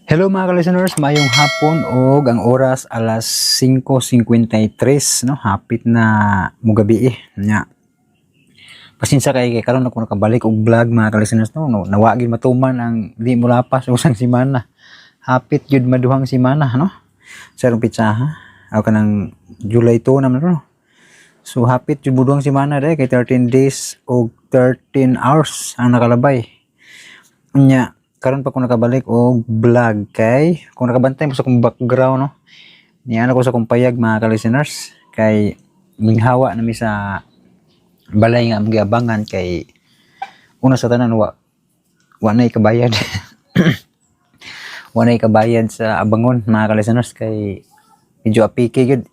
Hello, mga ka-listeners, mayong hapon og ang oras alas 5:53, no, hapit na mugabi eh. Nya. Pasensya kay kay karon ako nakabalik og vlog, mga ka-listeners, no, nawagi matuman ang di mo lapas usang semana. Hapit jud maduhang semana, no. Sa rong pitsa ha. Aw kanang July 2 naman, no. So hapit jud moduhang semana dai kay 13 days og 13 hours ang nakalabay. Nya, karon pa ko nakabalik og vlog kay kung nakabantay mo sa akong background, no, niana ko sa akong payag, mga ka-listeners, kay minghawa na mi sa balay nga among giabangan kay una sa tanan wa nay kabayad, wa nay kabayad sa abangon, mga ka-listeners, kay medyo apiki gyud.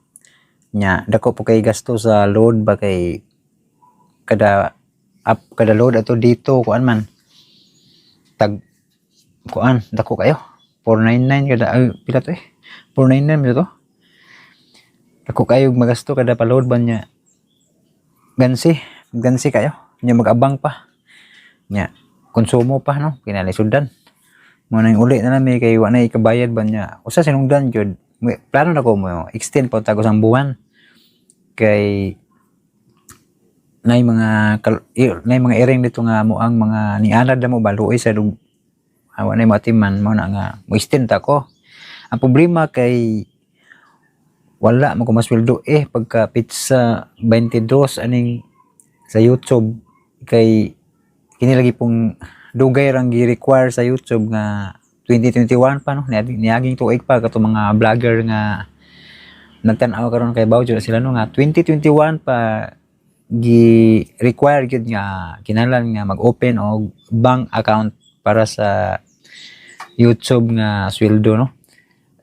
Nya dako po kay gasto sa load ba kay kada up kada load ato dito kuan man tag kuan dako kayo 499 kada, ay, pila to eh, 499 ba to? Dako kayo magasto kada pa-load ba niya. Gansi gansi kayo nya mag-abang pa nya konsumo pa, no, kinalisudan mo nang uli na nami kay wa na ikabayad ba niya. Usa sinungdan jud plano na ko mo extend pa tago sang buwan kay nay mga iring dito nga mo ang mga nianad na mo baluoy sa dug awa na matiman mo na nga mo extend ta ko. Ang problema kay wala mo ko masweldo eh pagka pitsa 22 aning sa YouTube kay kini lagi pong dugay rang gi-require sa YouTube nga 2021 pa, no, niaging tuig pa. Kato mga vlogger nga nagtan-aw karon kay bawjo sila, no, nga 2021 pa gi-require gyud nga kinahanglan nga mag-open og bank account para sa YouTube nga sweldo, no,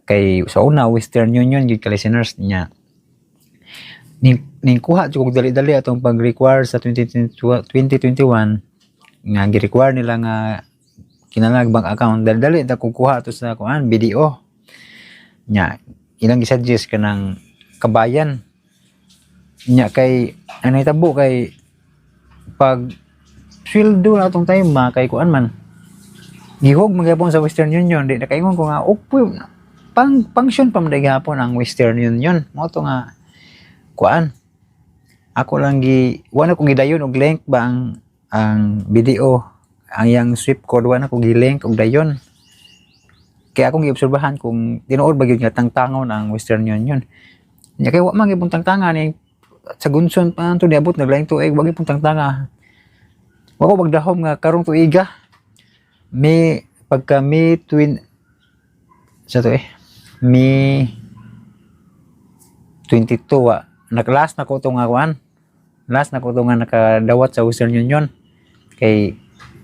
kay sa una Western Union gyud, ka listeners. Niya ning kuha jud kog dali-dali atong pag-require sa 2021 2021 nga gi-require nila nga kinahanglan bank account. Dali-dali ta kog kuha ato sa kuan BDO. Nya ilang gi-suggest kanang Kabayan. Nya kay ang nahitabo kay pag sweldo na atong time ma kay kuan man gihog man gyapon sa Western Union. Di nakaingon ko nga upoy pang function pa man gihapon ang Western Union mo to nga kuan. Ako lang gi wa na ko gidayon og link ba ang BDO, ang iyang swift code, wa na ko gi-link og dayon kay akong giobserbahan kung tinuod ba gyud nga tangtangon ang Western Union. Nya kay wa man gyud tangtanga ni sa gunson pa to niabot naglaing tuig wa gyud tangtanga. Wa ko magdahom nga karong tuiga May, pagka May twin sa to eh May 22, wa nag-last na ko to nga kuan, last na ko to nga nakadawat sa Western Union kay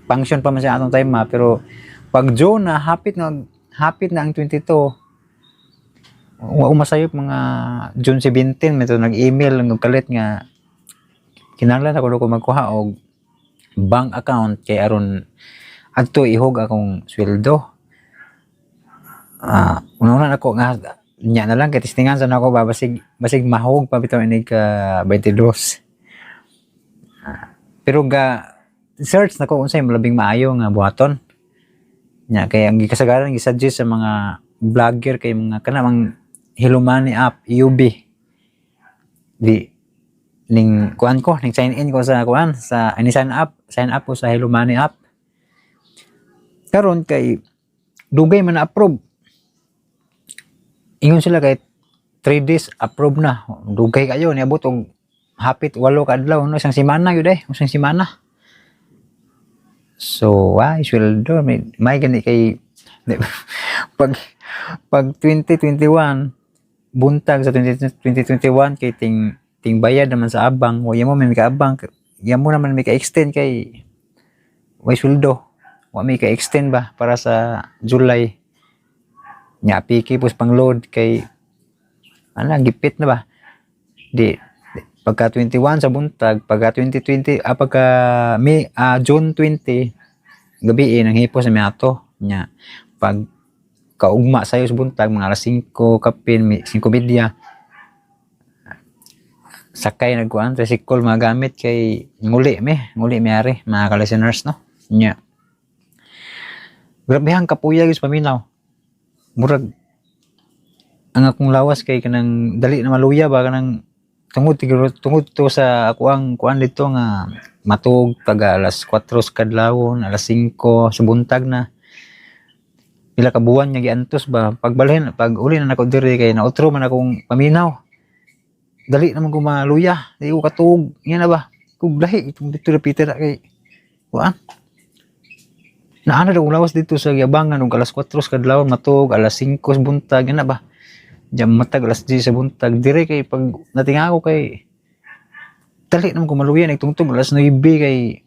function pa man siya atong time ma. Pero pag June na hapit na ang 22, wa umasayop mga June 17 may to nag-email ng kalit nga kinahanglan ako ko magkuha og bank account kay aron adto ihog akong sweldo. Ah, una ako nga nya na lang kay testingan sa nako ba, basig basig mahog pa bitaw ini ka 22. Ah, pero ga search nako unsay labing maayo nga buhaton. Nya kay ang gikasagaran gi-suggest sa mga vlogger kay mga kanang Hello Money app, UB. Di ning kuan ko ning sign in ko sa kuan sa ani sign up ko sa Hello Money app. Karon kay dugay man na approve. Ingon sila kay 3 days approve na. Dugay kayo niabot og hapit 8 ka adlaw, no, isang semana gyud eh, isang semana. So, ay, sweldo may gani kay pag 2021 buntag sa 20, 2021 kay ting ting bayad naman sa abang wa mo may kaabang ya mo naman may ka-extend kay way sweldo, wa may ka-extend ba para sa July. Nya piki pos pang load kay ana gipit na ba. Di pagka 21 sa buntag, pagka 2020, pagka May, June 20 gabi eh, nang hipos sa miato. Nya pag kaugma sayo sa buntag mga alas 5 kapin 5:30 sakay nagkuan tricycle mga gamit kay nguli mi ari, mga ka-listeners, no. Nya grabe ang kapuya gyud sa paminaw. Murag ang akong lawas kay kanang dali na maluya ba, kanang tungod siguro, tungod to sa ako ang kuan dito nga matug taga alas 4 sa kadlawon, alas 5 sa buntag na. Pila ka buwan nga giantos ba, pagbalhin, pag uli na nako diri kay nautro man akong paminaw, dali naman ko maluya, di ko katuog yan na ba. Kug lahi itong dito na Peter kay kuan naana daw lawas dito sa giabangan og alas 4 sa kadlawon matug alas 5 sa buntag yan na ba. Diyan matag alas 10 sa buntag dire kay pag natinga ako kay dali naman ko maluya, nagtungtong alas 9 kay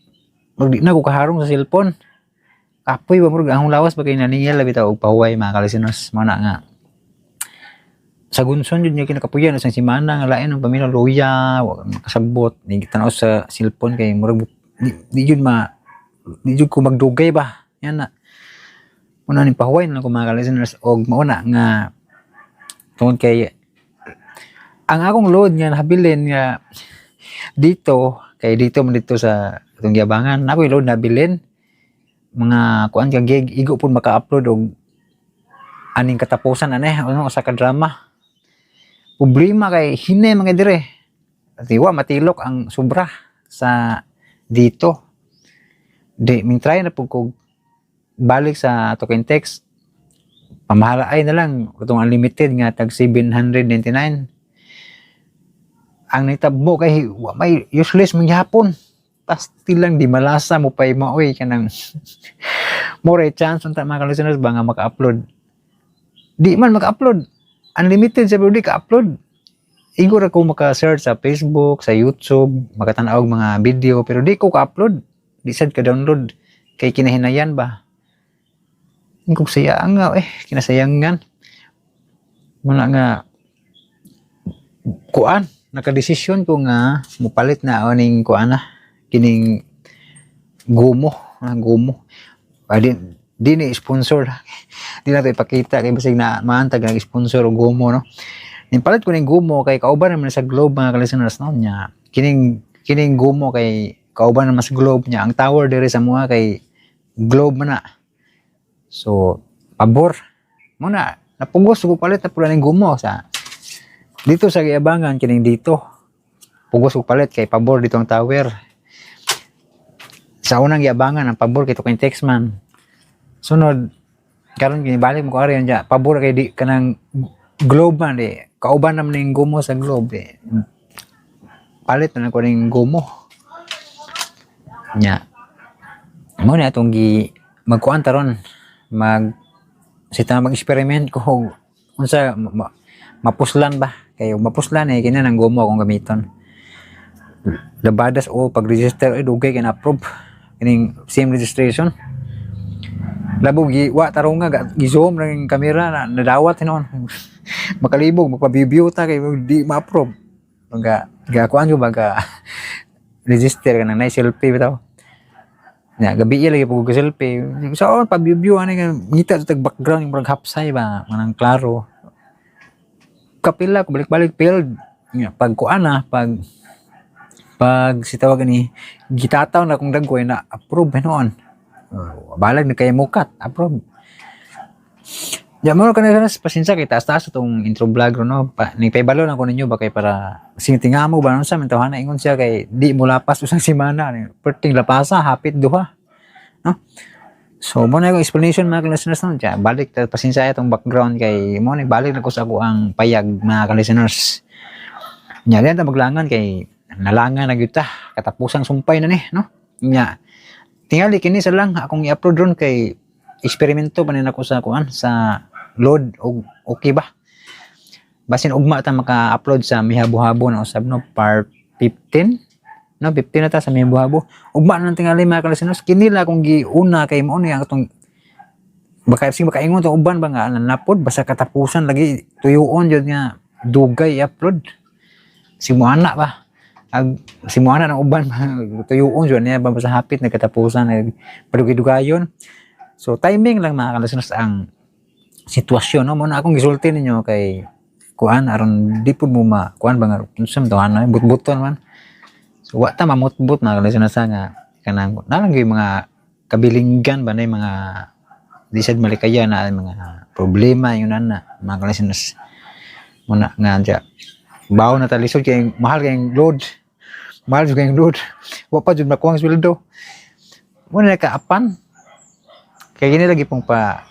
magdi na ko kaharong sa cellphone. Kapoy ba, murag akong lawas ba kay naningil labi ta og pahuway, mga kalisiners. Mao na nga sa gunson jud niya kinakapuyan sa semana nga lain ang pamilya, luya, wa makasabot ni tan-aw sa cellphone kay murag di jud ma di jud ko magdugay ba yan na. Una ni pahuway na lang ko, mga listeners, og mao na nga tungod kay ang akong load nga nabilin nga dito kay dito man dito sa atong giabangan ako load nabilin mga kuan ka gig, igo pud maka-upload og aning katapusan ane ano usa ka drama. Problema kay hinay mga dire. Tiwa matilok ang sobra sa dito. Di ming try na pud kog balik sa token text, pamahala ay na lang itong unlimited nga tag 799. Ang nitabo kay wa may useless man gyapon, pasti lang di malasa mo pay maoy kanang more chance unta, mga listeners ba, nga maka-upload. Di man maka-upload, unlimited sa pero di ka-upload. Igo ra ko maka-search sa Facebook, sa YouTube, makatan-aw og mga video, pero di ko ka-upload, di sad ka download kay kinahinayan ba. Kung saya nga eh kinasayangan muna nga kuan, nakadesisyon ko nga mupalit na aning kuan na kining Gumo, ah, Gumo. Ah, di ni sponsor, di na to ipakita kay basig na maantag nag sponsor og Gumo, no. Ning palit ko ning Gumo kay kauban naman sa Globe, mga ka-listeners, no. Nya kining Gumo kay kauban naman sa Globe niya, ang tower diri sa mua kay Globe man na. So pabor mo na, napugos ko palit na pula ning Gumo sa dito sa giabangan. Kining dito pugos ko palit kay pabor dito ang tower. Sa unang giabangan ang pabor kay kay text man. Sunod karon kini balik mo ko ari nya, pabor kay di kanang Globe man, di kauban naman ning Gumo sa Globe, di palit na lang ko ning Gumo nya. Mo na atong gi magkuan taron, mag sita mag-experiment ko og unsa mapuslan ba. Kay mapuslan eh kini nang Gumo akong gamiton. Labadas o pag-register ay dugay kay na-approve kining SIM registration. Labo gi wa tarong nga gi-zoom lang yung camera na nadawat hinuon. Makalibog magpa-view ta kay di ma-approve. Mga ga kuan ko baga register ka nang na selfie bitaw. Ya, gabi lagi pag ko selfie. So, pa-view ani nga ngita sa tag background yung murag hapsay ba, manang klaro. Kapila ko balik-balik, failed. Nga, pag kuan na, pag si tawag ni gitataw na kung dagkoy na approve hinuon. Oh, balag na kay mukat, approve. Ya mo kana pasensya kay taas-taas itong intro vlog ro, no. Pa, ning paibalo na ko ninyo ba kay para sing mo ba sa man tawhana ingon siya kay di mo lapas usang semana ni perting lapasa hapit duha. No? So mo na yung explanation, mga listeners, no. Diya, balik ta, pasensya itong background kay mo ni balik na ko sa ako ang payag, mga listeners. Nya diyan ta maglangan kay nalangan na gyud ta, katapusang sumpay na ni, no. Nya tingali kini sa lang akong i-upload ron kay eksperimento pa ni nako sa kuan sa load og okay ba. Basin ugma ta maka-upload sa Mihabuhabo na usab, no, part 15, no, 15 na ta sa Mihabuhabo. Ugma na lang tingali, mga ka-listeners. Kini lang akong giuna kay mao ni ang atong baka sing makaingon tong uban ba nga napod basta katapusan lagi tuyuon jud nga dugay i-upload. Si Moana ba ag si Moana ng uban tuyuon jud niya ba basta hapit na katapusan nag padugay-dugayon. So timing lang, mga ka-listeners, ang sitwasyon, no. Mo na akong gisulti ninyo kay kuan aron di pud mo ma kuan ba nga unsa man to ano but-buton man. So wa ta mamutbot, mga ka-listeners, nga kanang nalang gyud mga kabilinggan ba na yung mga Di sad malikaya na ang mga problema yun na mga ka-listeners. Muna nga dya. Bawo na talisod kay mahal kay load. Mahal jud kay load. Wa pa jud makuha ang sweldo. Muna na kaapan. Kay gini lagi pong pa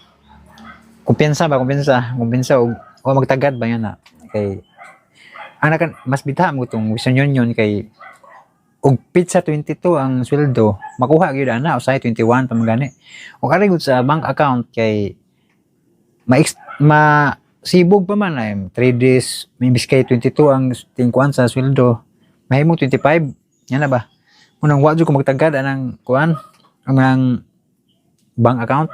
kumpiyansa ba kumpiyansa, kumpiyansa og o magtagad ba yan na kay anak mas bitaha mo tong Western Union kay og pizza 22 ang sweldo makuha gyud ana usahay 21 pa man gani og ari gud sa bank account kay ma ma sibog pa man ay 3 days may kay 22 ang tingkuan sa sweldo mahimo 25 yan na ba unang wa jud ko magtagad anang kuan ang bank account.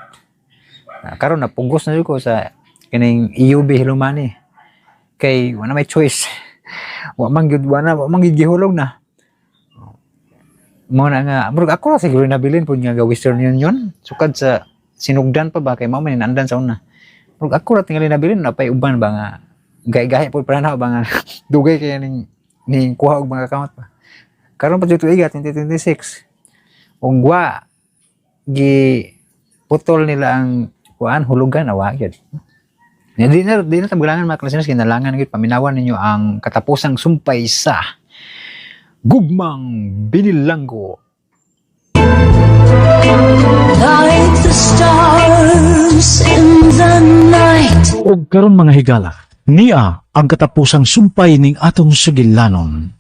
Ah, karon na pugos na jud ko sa kining EUB Hello Money kay wala may choice. Wa man gyud wa na wa man gyud gihulog na mo na nga murag ako ra siguro nabilin pud nga ga Western Union sukad sa sinugdan pa ba kay mao man andan sa una. Murag ako ra tingali nabilin na pay uban ba nga gahi-gahi pud para na ba nga dugay kay ning ning kuha og mga account pa karon pa jud tuiga 2026 ug wa gi putol nila ang kuan hulugan awa gyud. Di na tabulangan mga ka-listeners, kinalangan gyud paminawan ninyo ang katapusang sumpay sa Gugmang Binilanggo. Like the stars in the night. Og karon mga higala, niya ang katapusang sumpay ning atong sugilanon.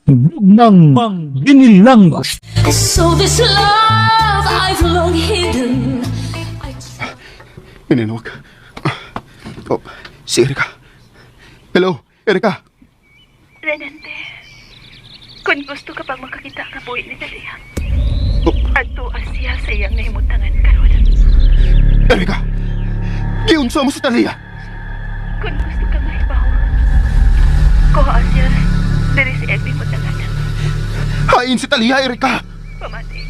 Gugmang Binilanggo. So this love I've long hidden, I Minenok. Oh, si Erika. Hello, Erika. Renante, kung gusto ka pang makakita ka buhi ni Talia, Oh, adto siya sa iyang nahimutangan karon. Erika. Giunsa mo si Talia. Kung gusto ka mahibaw, kuha siya diri sa iyang nahimutangan. Hain si Talia, Erika. Pamati,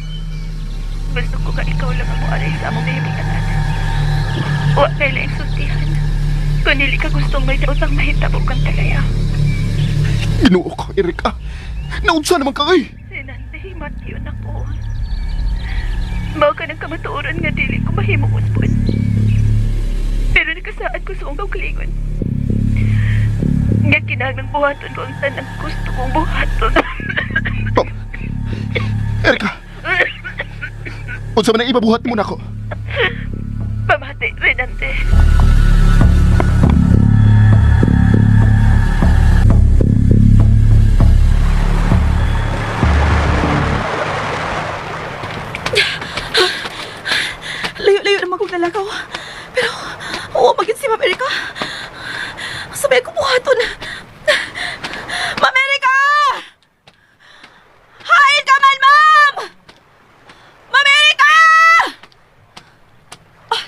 gusto ko ka ikaw lang ang moaray sa among nahimutangan. Wa kay laing sultihan. Kung dili ka gustong may daotang mahitabo kang Talia. Ginoo ko, Erika. Naunsa naman ka kay? Renante, himatyon ako. Mao ka ng kamatuoran nga dili ko mahimong usbon. Pero nakasaad ko sa akong kaugalingon nga kinahanglang buhaton ko ang tanang gusto kong buhaton. Oh. Erika. Unsa man ang ibabuhat mo nako? Pamati, Renante. Layo-layo naman kong nalakaw. Pero, oo, magin si Ma'am Erika. Sabay ko buhaton. Ma'am Erika! Hain ka man, ma'am! Ma'am Erika! Ay,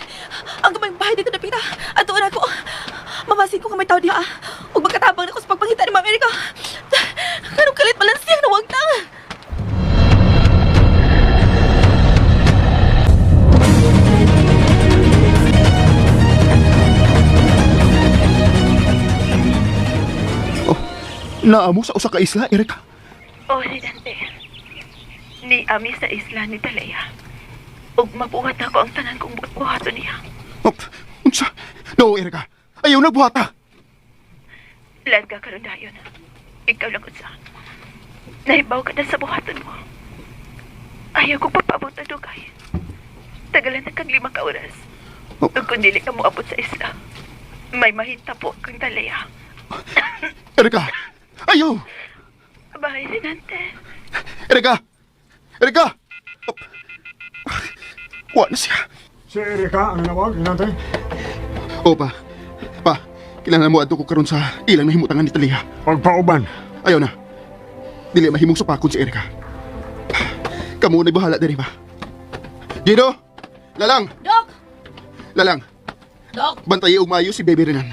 ang gamayng bahay dito na pita. Ato na ako. Mamasin ko nga may tao diha. Ug magkatabang na ko sa pagpangita ni Ma'am Erika. Kanong kalit malang siyang nawagtang. Oh, naamo sa usa ka isla, Erika. Oh, Renante. Ni ami sa isla ni Talaya. Ug mabuhat ako ang tanan kong buhaton niya. Oh, unsa? No, Erika. Ayaw na buhata. Larga karon dayon. Ikaw lang unsa. Nahibaw ka na sa buhaton mo. Ayaw ko papaabot na dugay. Tagalan na kang 5 ka oras. Oh. Ug kung dili ka moabot sa isla, may mahitabo kang Talaya. Erika. Ayaw. Bye, Renante. Erika. Erika. Oh. Wa na siya. Si Erika ang nawag, hinantay. O pa. Pa, kailangan mo adto ko karon sa ilang nahimutangan ni Talia. Pagpauban. Ayaw na. Dili mahimong supakon si Erika. Kamu na bahala diri ba? Gino! Lalang! Dok! Lalang! Dok! Bantayi og maayo si Baby Renan.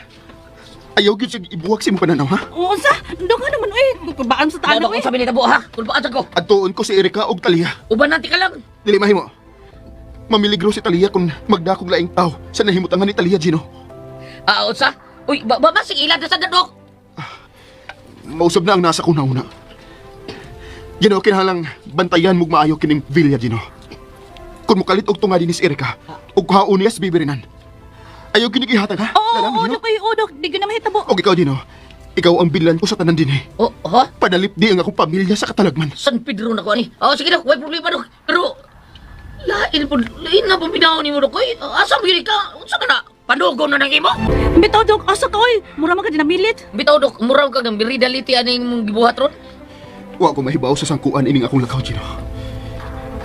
Ayaw gyud siya ibuwak si mo pananaw, ha? Unsa? Dok nga naman, uy. Kulbaan sa Ano taano, uy. kung sabi ni Tabo, ha? Kulbaan sa ko. Adtuon ko si Erika og Talia. Uban nanti ka lang. Dili mahimo. Mamiligro si Talia kung magdakog laing tao sa nahimutangan ni Talia, Gino. Ah, unsa? Uy, ba ba basig ilad na sa dadok. Mausab na ang nasa kong nauna. Gino, kinahanglang bantayan mong maayo kining villa, Gino. Kung mukalit og tunga din ni si Erika, ug kuhaon niya sa bibirinan. Ayaw ginigihatag ha? Oo, Lalang, oo, Gino? Dok, ay, oo, Dok. Di ko na mahitabo. Og ikaw, Dino, ikaw ang binlan ko sa tanan din eh. Oh, ha? Padalip di ang akong pamilya sa katalagman. San Pedro na ko ani. Oh, sige dok, way problema dok. Pero lain po, lain na pong binahon nimo dok. Oy, asa mo yun ka? Unsa ka na? Panugo na nang imo? Bitaw, Dok, asa ka, oy. Mura man ka dinamilit. Bitaw dok, mura ka ng biridaliti ani imong gibuhat ron. Wa ko mahibaw sa sangkuan ining akong lakaw, Gino.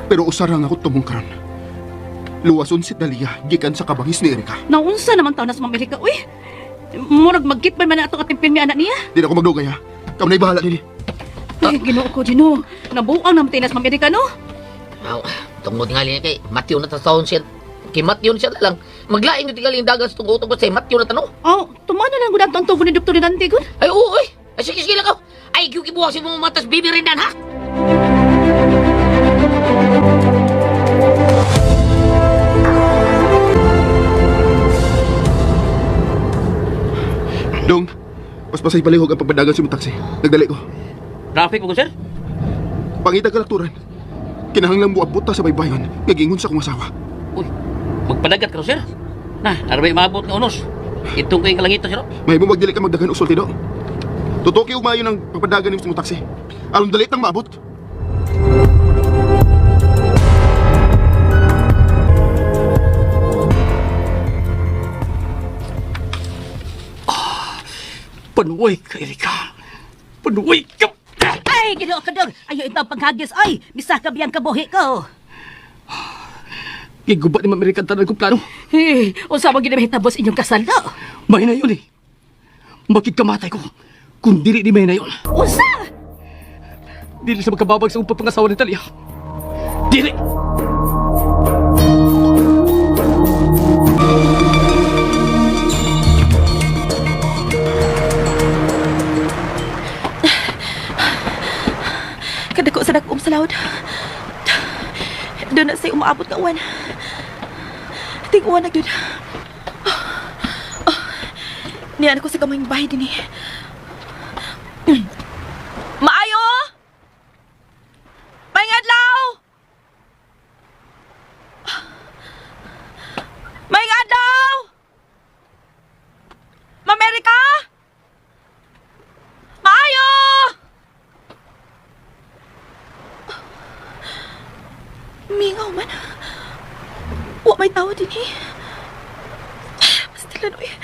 Pero usara nga ako tumong karon. Luwason si Dalia gikan sa kabangis ni Erika. Naunsa naman taon na sa Ma'am Erika, uy. Murag magkit pa man na ato katimpin mi anak niya. Di na ako magdugay ha. Kamo na'y bahala dinhi. Ay, Ginoo ko, Gino. Nabuang naman tayo sa Ma'am Erika, no? Aw, tungod nga niya kay Matthew na taon siya. Kay Matthew na siya lang. Maglaing yung tingaling dagat sa tungod tungkol sa Matthew na tanong. Oh, tumana lang gud ang tugon ni Dr. Dante gud. Ay, oo, oy. Ay, sige, sige lang ka. Ay, gibuhat si mga matas bibirinan, ha? Dong, paspasay palihog ang pagpadagan sa imong taxi. Nagdali ko. Traffic mo ko, sir? Pangita kalakturan. Kinahanglan mo ta sa baybayon nga giingon sa akong asawa. Uy, magpadagat ka ro, sir. Na, arbay maabot nga unos. Itong kayong kalangitan, sir. Mahimo magdili ka magdagan og sulti do. Tutuki og maayo ng pagpadagan nimo sa imong taxi. Aron dali tang maabot. Panuway ka, Erika. Panuway ka! Ay, Ginoo ka dong. Ayo ito ang panghagis. Ay, bisa ka biyang kabuhi ko. Giguba ni Ma'am Erika ang tanan kong plano. Eh, unsa man gid mahitabo sa inyong kasal do? May na yun eh. Makikamatay ko. Kung dili ni may na yun. Unsa? Dili sa magkababag sa upang pangasawa ni Talia. Dili! Kadako sa dakom sa laod. Doon na sa'yo umaabot nga uwan. Ting-uwan na gyud. Niyan ako sa kamayng bahay din eh. Maayo! Maayong adlaw! Maayong adlaw! Ma'am Erika! Maayo! Mingaw man. Wa may tawo din eh. Basta lang eh.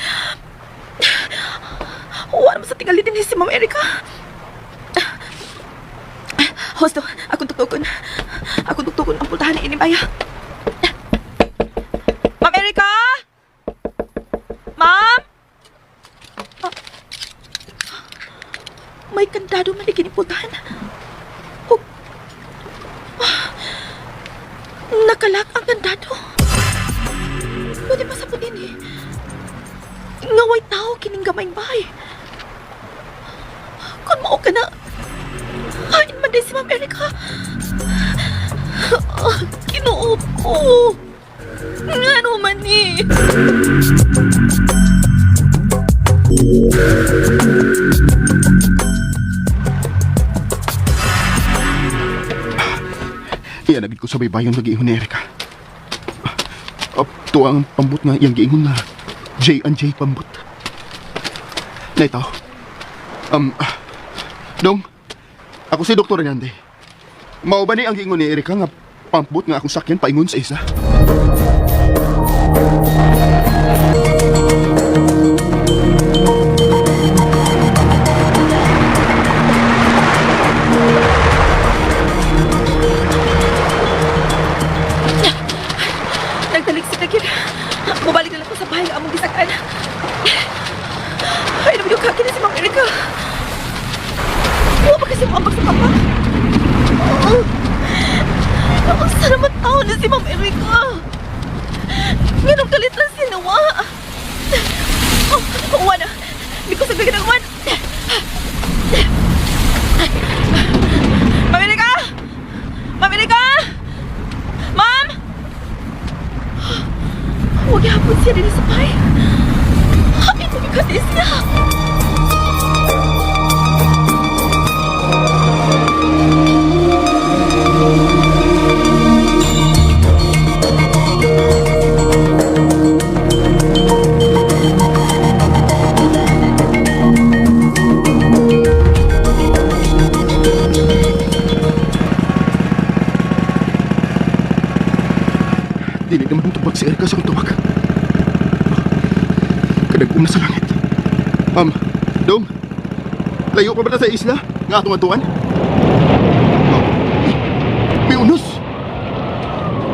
Wa naman sa tingali din eh si Ma'am Erika. Hosto, akong tuktukon. Akong tuktukon ang pultahan ni Inimaya. Ma'am Erika! Ma'am? Ah. May kandado man ni pultahan. Oh. Nakalak ang kandado. Pwede pa sa putin eh. Ngaway tao kining gamayng bahay. Kung mao ka na, hain man din si Ma'am Erika. Ah, Kinoo ko. Ngano man eh. Iyan agad ko sa baybayon nga giingon ni Erika. Up, tuwa ang pambot nga iyang giingon nga J and J pambot. Naitaw. Um, Dong, ako si Dr. Renante. Mao ba ni ang giingon ni Erika nga pambot nga akong sakyan paingon sa isa? Nagtaliksik na gyud. Mubalik na lang ko sa bahay nga among gisakan. Ay, naman yung kaki na si Ma'am Erika. Huwag ba kasi muambag sa papa? Oo. Ako, sana matao na si Ma'am Erika. Ganong kalit lang sinawa. Oh, uwan na. Hindi ko sabihin ng uwan. Ma'am Erika! Ma'am Erika! Ma'am! Huwag ihapon siya din sa bahay. Ay, kumikati siya. Nawag. Kadagom na sa langit. Dong, layo pa ba ta sa isla? Nga atong atuan? Oh, may unos.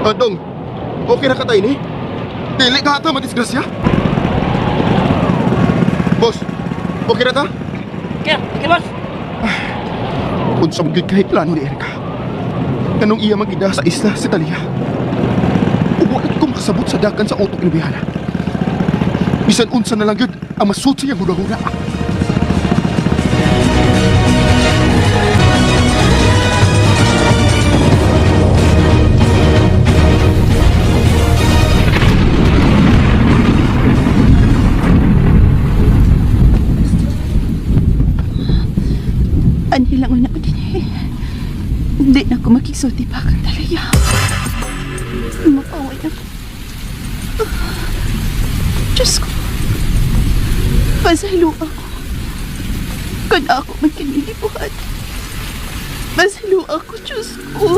Ah, Dong, okay na ka tayo ni? Dili ka ata madisgrasya? Boss, okay na ta? Kaya, okay, boss. Unsa mo gyud kay plano ni Erika? Kanong iya magida sa isla si Talia. Ug wa ko makasabot sa dagan sa utok ni Bihana. Bisan unsa na lang gyud ang masud sa iyang huna-huna. Anhi lang una ko din eh. Hindi na ako makigsulti pa kang talaya. Mapaway ako. Diyos ko. Pasalo ako. Kan ako man kinilibuhat. Pasalo ako, Diyos ko.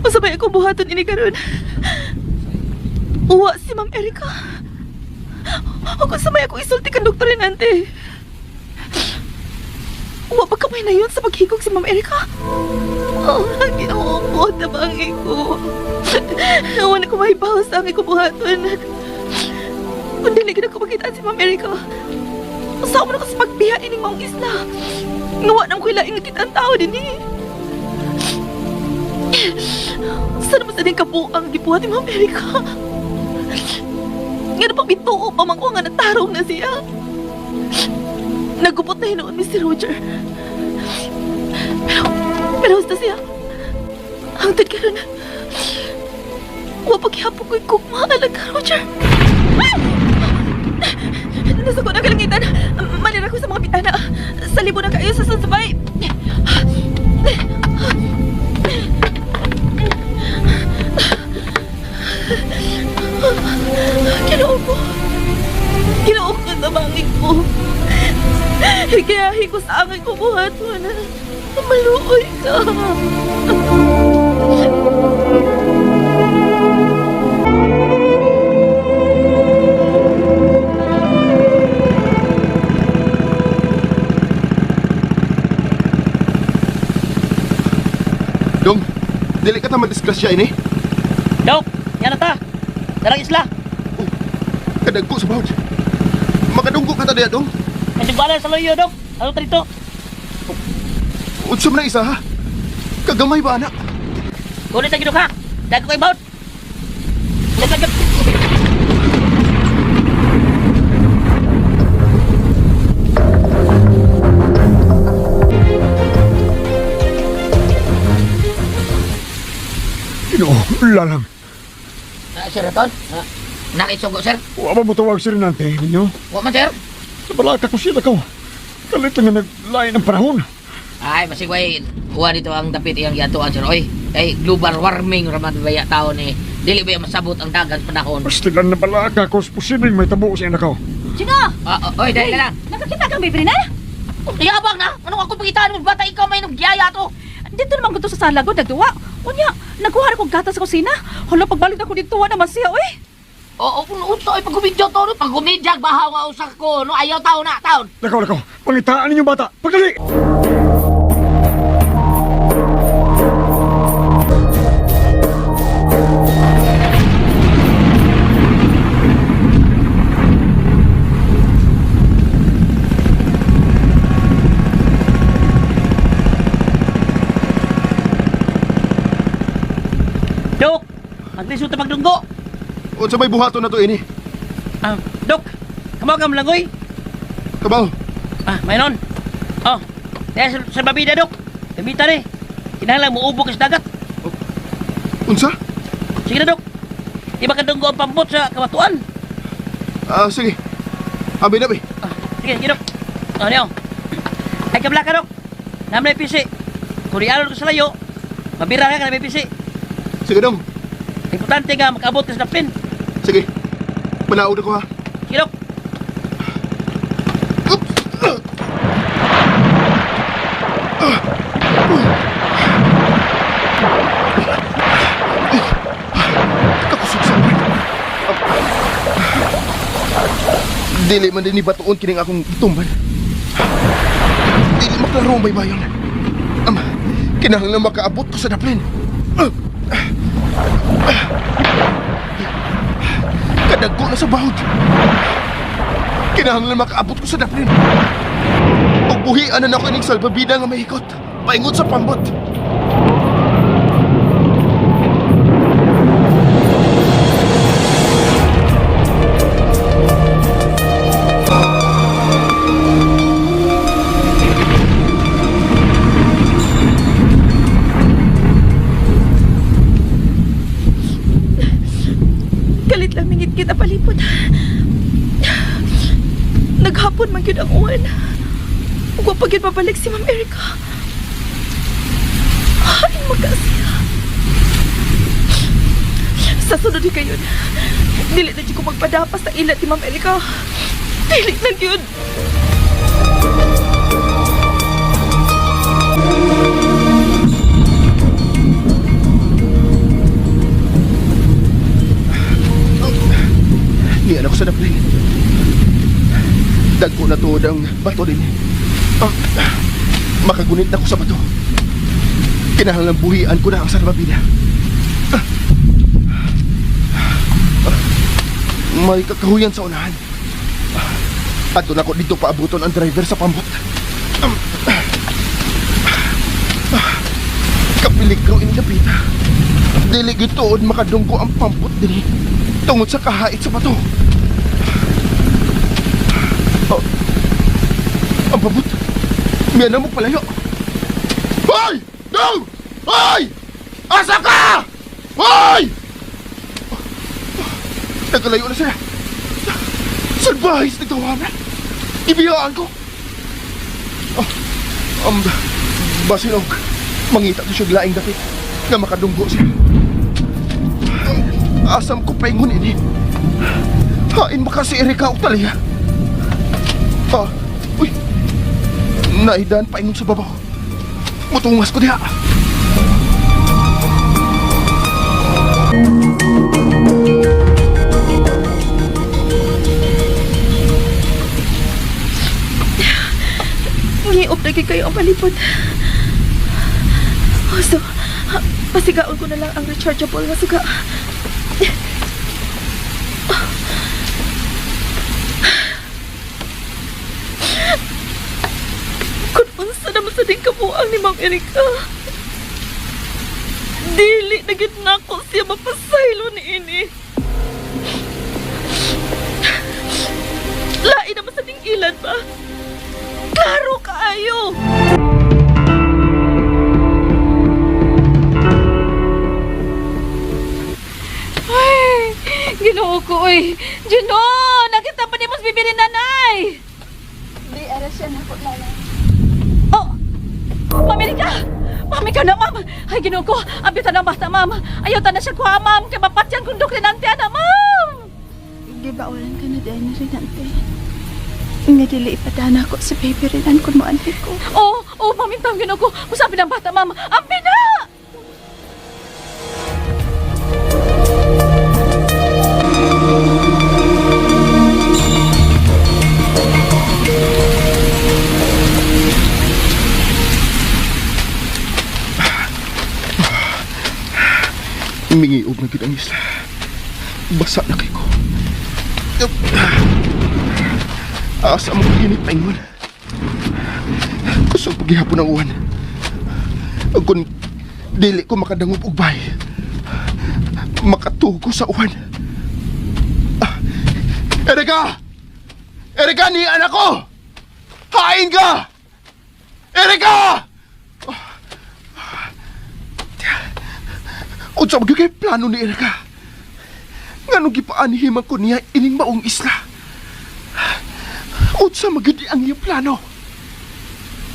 Masabay ako buhaton ini karon. Uwa si Ma'am Erika. Ako samay ako isulti kan Dr. Renante. Uwa pa kamay na yun sa paghigog si Ma'am Erika. Oh, ginoo ko, tabangi ko. Wala ko mahibaw sa aming buhaton. Kung dili ka na ko makita si Ma'am Erika. Usaw mo na ko sa pagbiya ining maong isla. Ngawa nang ko ilaing nakita ang tao din eh. Sana mo sa din kabuang gibuhat ni Ma'am Erika. Nga na pabituo pa man ko nga natarong na siya. Nagupot na hinuon Mr. Roger. Pero, pero basta siya. Hangtod karon. Wa paghihapon ko'y kugma alag ka, Roger. Ah! Nasa ko na kalangitan. Manira ko sa mga bitana. Sa libo na kayo sa sansabay. Ginoo ko. Ginoo ko sa bangig ko. Kaya ko sa angay ko buhaton. Maluoy ka. Dong, dili ka ta madisgrasya ini. Dok, yan na ta. Darang isla. Kadagko sa bawd. Makadunggo ka ta diya, Dong. Kasi bala sa loyo, Dok. Ano ta dito? Unsa man ang isa ha? Kagamay ba anak? Kunin sa gidok ha. Dagko kay baut. Kunin sa gidok. Ginoo, lalang. Ah, sir Raton, ah, nakisugo, sir. Wa ba mo tawag si Renante ninyo? Wa man, sir. Sa balaka ko siya ko. Kalit nga naglain ang panahon. Ay, masigway, uwa dito ang dapit iyang giatuan, sir. Oy, ay, global warming raman baya taon eh. Dili ba masabot ang dagat sa panahon? Basta lang na balaka ko, posibleng may tabo sa anak ko. Chino! Ah, oh, oy, dahil na lang. Nakakita kang baby na? Oh, yabang na! Anong ako pagitaan mo? Bata, ikaw may nagyaya to. Dito naman ko to sa sala ko, nagduwa. Unya, nagkuha na kong gatas sa kusina. Hala, pagbalik na ko dito, wa naman siya, uy. Oo, oh, unsa ay pagumidya to, no? Pagumidya, bahaw nga usak ko, no? Ayaw taon na, taon. Lakaw, lakaw. Pangitaan ninyo bata. Pagdali! Dok, maglisod ta pagdunggo. Unsa may buhaton na to ini? Ah, Dok, kamo ka malangoy. Kabaw, Ah, mayroon. Oh, kaya sa babida, Dok. Gamita ni. Kinahanglan mo ubo ka sa dagat. unsa? Sige na, Dok. Di ba kadunggo ang pambot sa kamatuan? Ah, sige. Abi na, be. Ah, sige, sige, Dok. Ah, niyo. Ay kabla ka, Dok. Namlay pisi. Kung ialon ko sa layo, mabira ka na may pisi. Sige dong. Importante nga makaabot ka sa daplin. Sige. Manaog na ko ha. Sige, Dok. Kakusog sa uwan. Dili man din ni batuon kining akong gitumban. Dili maklaro ang baybayon. Ama, kinahanglan makaabot ko sa daplin. Kadagko na sa bahod. Kinahanglan makaabot ko sa daplin. Ug buhian na nako ining salbabida nga mahikot. Paingon sa pambot. Kalit lang mingit kita palipot. Naghapon man gyud ang uwan. Ug wa pa gyud pabalik si Ma'am Erica. Ay, magkasiya. Sa sunod di kayon, dili na jud ko magpadapas sa ilat ni Ma'am Erica. Dili na gyud. Niyan ako sa daplin. Dagko na tuod ang bato din. Ah, makagunit na ko sa bato. Kinahanglan buhian ko na ang salbabida. Ah, ah, may kakahuyan sa unahan. Ah, adto na ko dito paabuton ang driver sa pambot. Ah, ah, kapiligro ini dapita. Dili gyud tuod makadunggo ang pambot dinhi tungod sa kahait sa bato. Oh, ang pambot. Miyan na mo palayo. Hoy! Dong! Hoy! Asa ka? Hoy! Nagkalayo na sila. Salbahis nagtawanan. Ibiyaan ko. Oh, basinog. Mangita to siya laing dapit nga makadunggo siya. Asam ko paingon ini. Hain baka si Erika o Talia. Ah, uy. Naidan paingon sa babaw. Mutungas ko diha. Ngiop na gyud kayo ang palipot. Oh, so, pasigaon ko na lang ang rechargeable nga suga. Kung unsa naman sa ding kabuang ni Ma'am Erika. Dili na gyud nako siya mapasaylo ni ini. Lain naman sa ding ilan ba? Klaro kaayo! Ay, ginoo ko, oy. Juno, nakita pa ni mas bibili nanay. Di, ara siya na ko, Lala. Oh, Ma'am Erika! Ma'am, ikaw na, ma'am! Ay, ginoo ko, ambita ng bata, ma'am. Ayaw ta na siya kuha, ma'am. Kay mapatyan kung duklinante, ana, ma'am! Gibawalan ka na dahil na rin, ante. Nga dili ipadana ko sa baby Renan kung moanhi ko. Oh, oh, ma'am, intang ginoo ko. Usabi ng bata, ma'am. Ambi na! Mingiog na gid ang isla. Basa na kay ko. Asa mo init paingon. Kusog paghihapon ang uwan. Ug Kung dili ko makadangop og bay, makatugo sa uwan. Ah, Erika! Erika, ni anak ko! Hain ka! Erika! Unsa man gyud kay plano ni Erika? Nganong gipaanhiman ko niya ining maong isla? Unsa man gyud ang iyang plano?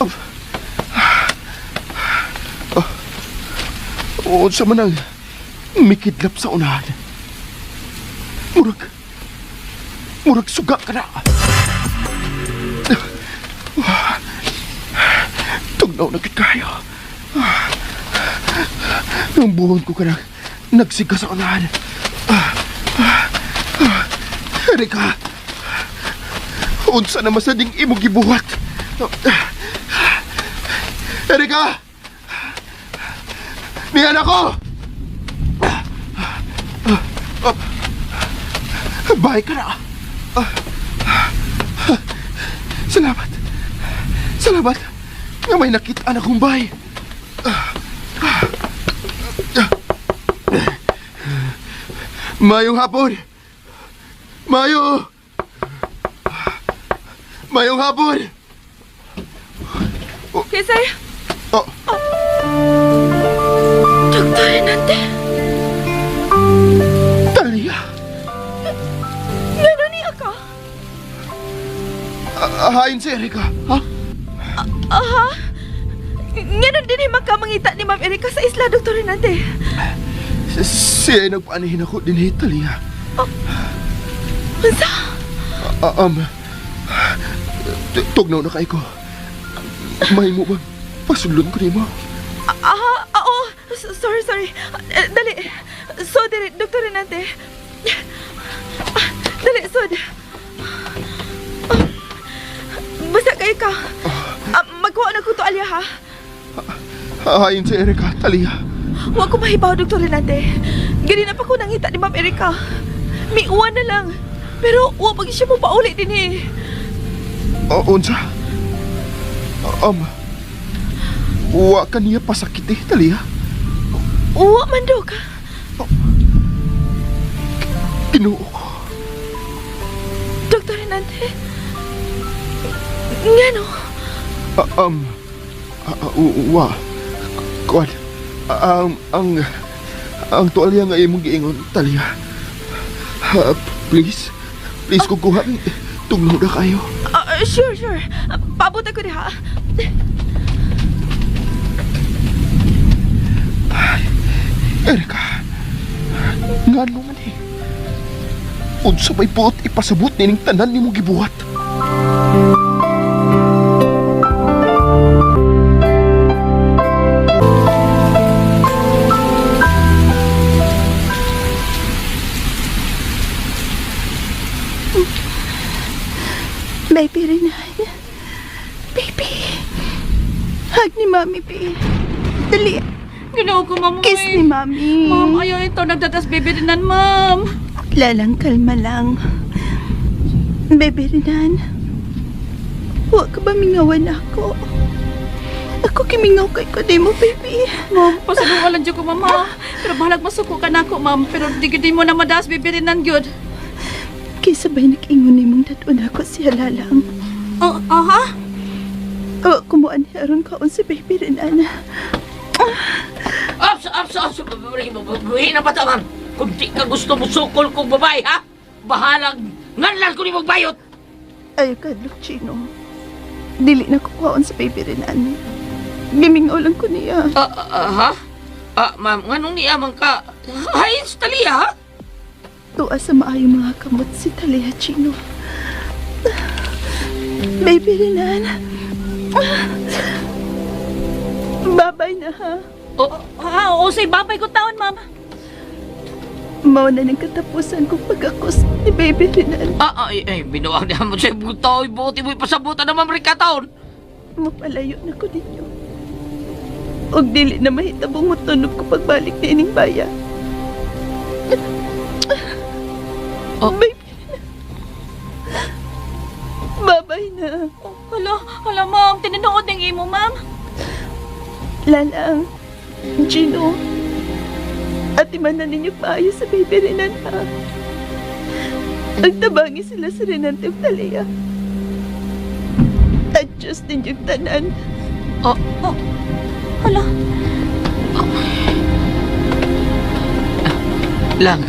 Oh. Unsa man ang mikidlap sa unahan. Murag, murag suga ka na. Tugnaw na gid kayo. Ang buhon ko ka na nagsiga sa unahan. Erika, unsa na masading imong gibuhat? Erika! Niyan ako! Bahay ka na. Salamat. Salamat. Nga may nakita na akong bahay. Mayong hapon. Mayo! Mayong hapon! Kisay! Oh, Doktor Renante! Talia! Ngano niya ka? Hain si Erika, ha? Aha! Ngano din makamangita ni Ma'am Erika sa isla, Doktor Renante? Siya ay nagpaanihin ako din, eh, Talia. Unsa? Tugnaw na kay ko. May mo bang pasulon ko nimo? Ah, oo. Sorry, sorry. Eh, dali. So, dali, Doktor Renante. Ah, dali, sod. Ah, basta kayo ka. Ah, magkuha na ko to, Alia, ha? Hain si Erika, Talia. Huwag ko mahibaw, Doktor Renante. Gani na pa ko nangita ni Ma'am Erika. May uwan na lang. Pero huwag pag siya mo pauli din eh. O, unsa? Wa ka niya pasakit eh, Talia. Uwa man, Dok. Tinuo ko. Doktor Renante. Ngano? Ah, um, ah, ah, wa. Kuan. Ah, ang tuwalya nga imong giingon, Talia. Ah, please, please kukuha. Tugnaw na kayo. Ah, sure, sure. Ah, paabot ako diha. Erika, ngano man eh. Unsa may buot ipasabot nining tanan nimo gibuhat. Baby Renan. Baby. Hug ni Mami, baby. Dali. Ginoo ko, ma'am. Kiss ni Mami. Ma'am, ayaw ito. Nagdadas baby Renan, ma'am. Lalang, kalma lang. Baby Renan. Huwag ka ba mingawan ako? Ako kimingaw kay ko di mo, baby. Ma'am, pasaluan lang ko, mama. Pero bahalag masuko ka na ako, ma'am. Pero di gid mo na madas baby Renan, gyud. Kaysa ba'y nag-ingon ni mong dadun ako siya lalang. Oh, aha. Oh, kumuan ni aron kaon si baby Renan. Ops, ops, ops! Buhin ang bata, ma'am! Kung di ka gusto mo sukol kong babae, ha? Bahalang nganlan ko ni mong bayot! Ayaw ka, Chino. Dili na kukuhaon sa baby Renan. Gimingaw lang ko niya. Ah, ah, ah, ha? Ah, ma'am, nganong niya man ka? Hain sa Talia, ha? Tuwa sa maayong mga kamot si Talia Chino. Baby Renan. Babay na ha. Oh, Ah, oo, say babay ko taon, ma'am. Mao na ng katapusan kong pag-akos ni Baby Renan. ah, ay, ay, binuang niya mo siya buto, buti mo ipasabutan na ma'am Rika taon. Mapalayo na ko ninyo. Og dili na mahitabong motunob ko pagbalik ni ining baya. Oh. Baby Renan. Babay na. Oh, hala, hala, ma'am. Tininood ng imo, ma'am. Lalang, Gino, ati man na ninyo maayo sa baby Renan ha. Ang tabangi sila sa Renan Team Talia. Adjust ninyong tanan. Oh, Oh, hala. Lang.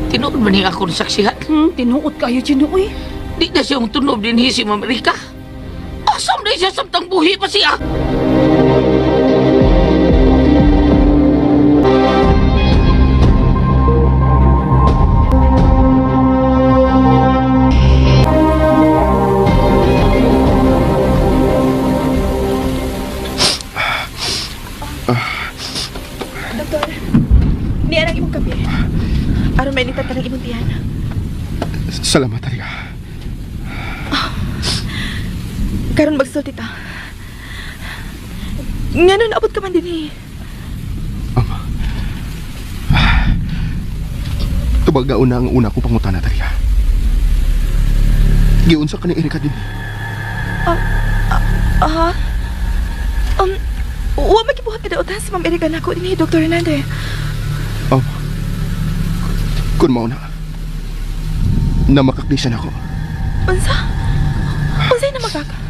Tinuod man niya ako ng saksihan. Tinuod kayo, Gino, uy. Di na siyang tunob din si Ma'am Rika. Asam na siya samtang buhi pa siya. Doktor, niya ang imong kape. Aron mainitan ka ng imong tiyan. Salamat, Talia. Karon magsulti ta. Ngano naabot ka man dinhi? Tubag na ang una ko pangutana, Talia. Giunsa ka ni Erika din. Ah. Wa magibuhat ka daotan si Ma'am Erika nako dinhi, Dr. Hernandez. Oh. Kun mao na. Na makaklisan ako. Unsa? Unsay na makaka?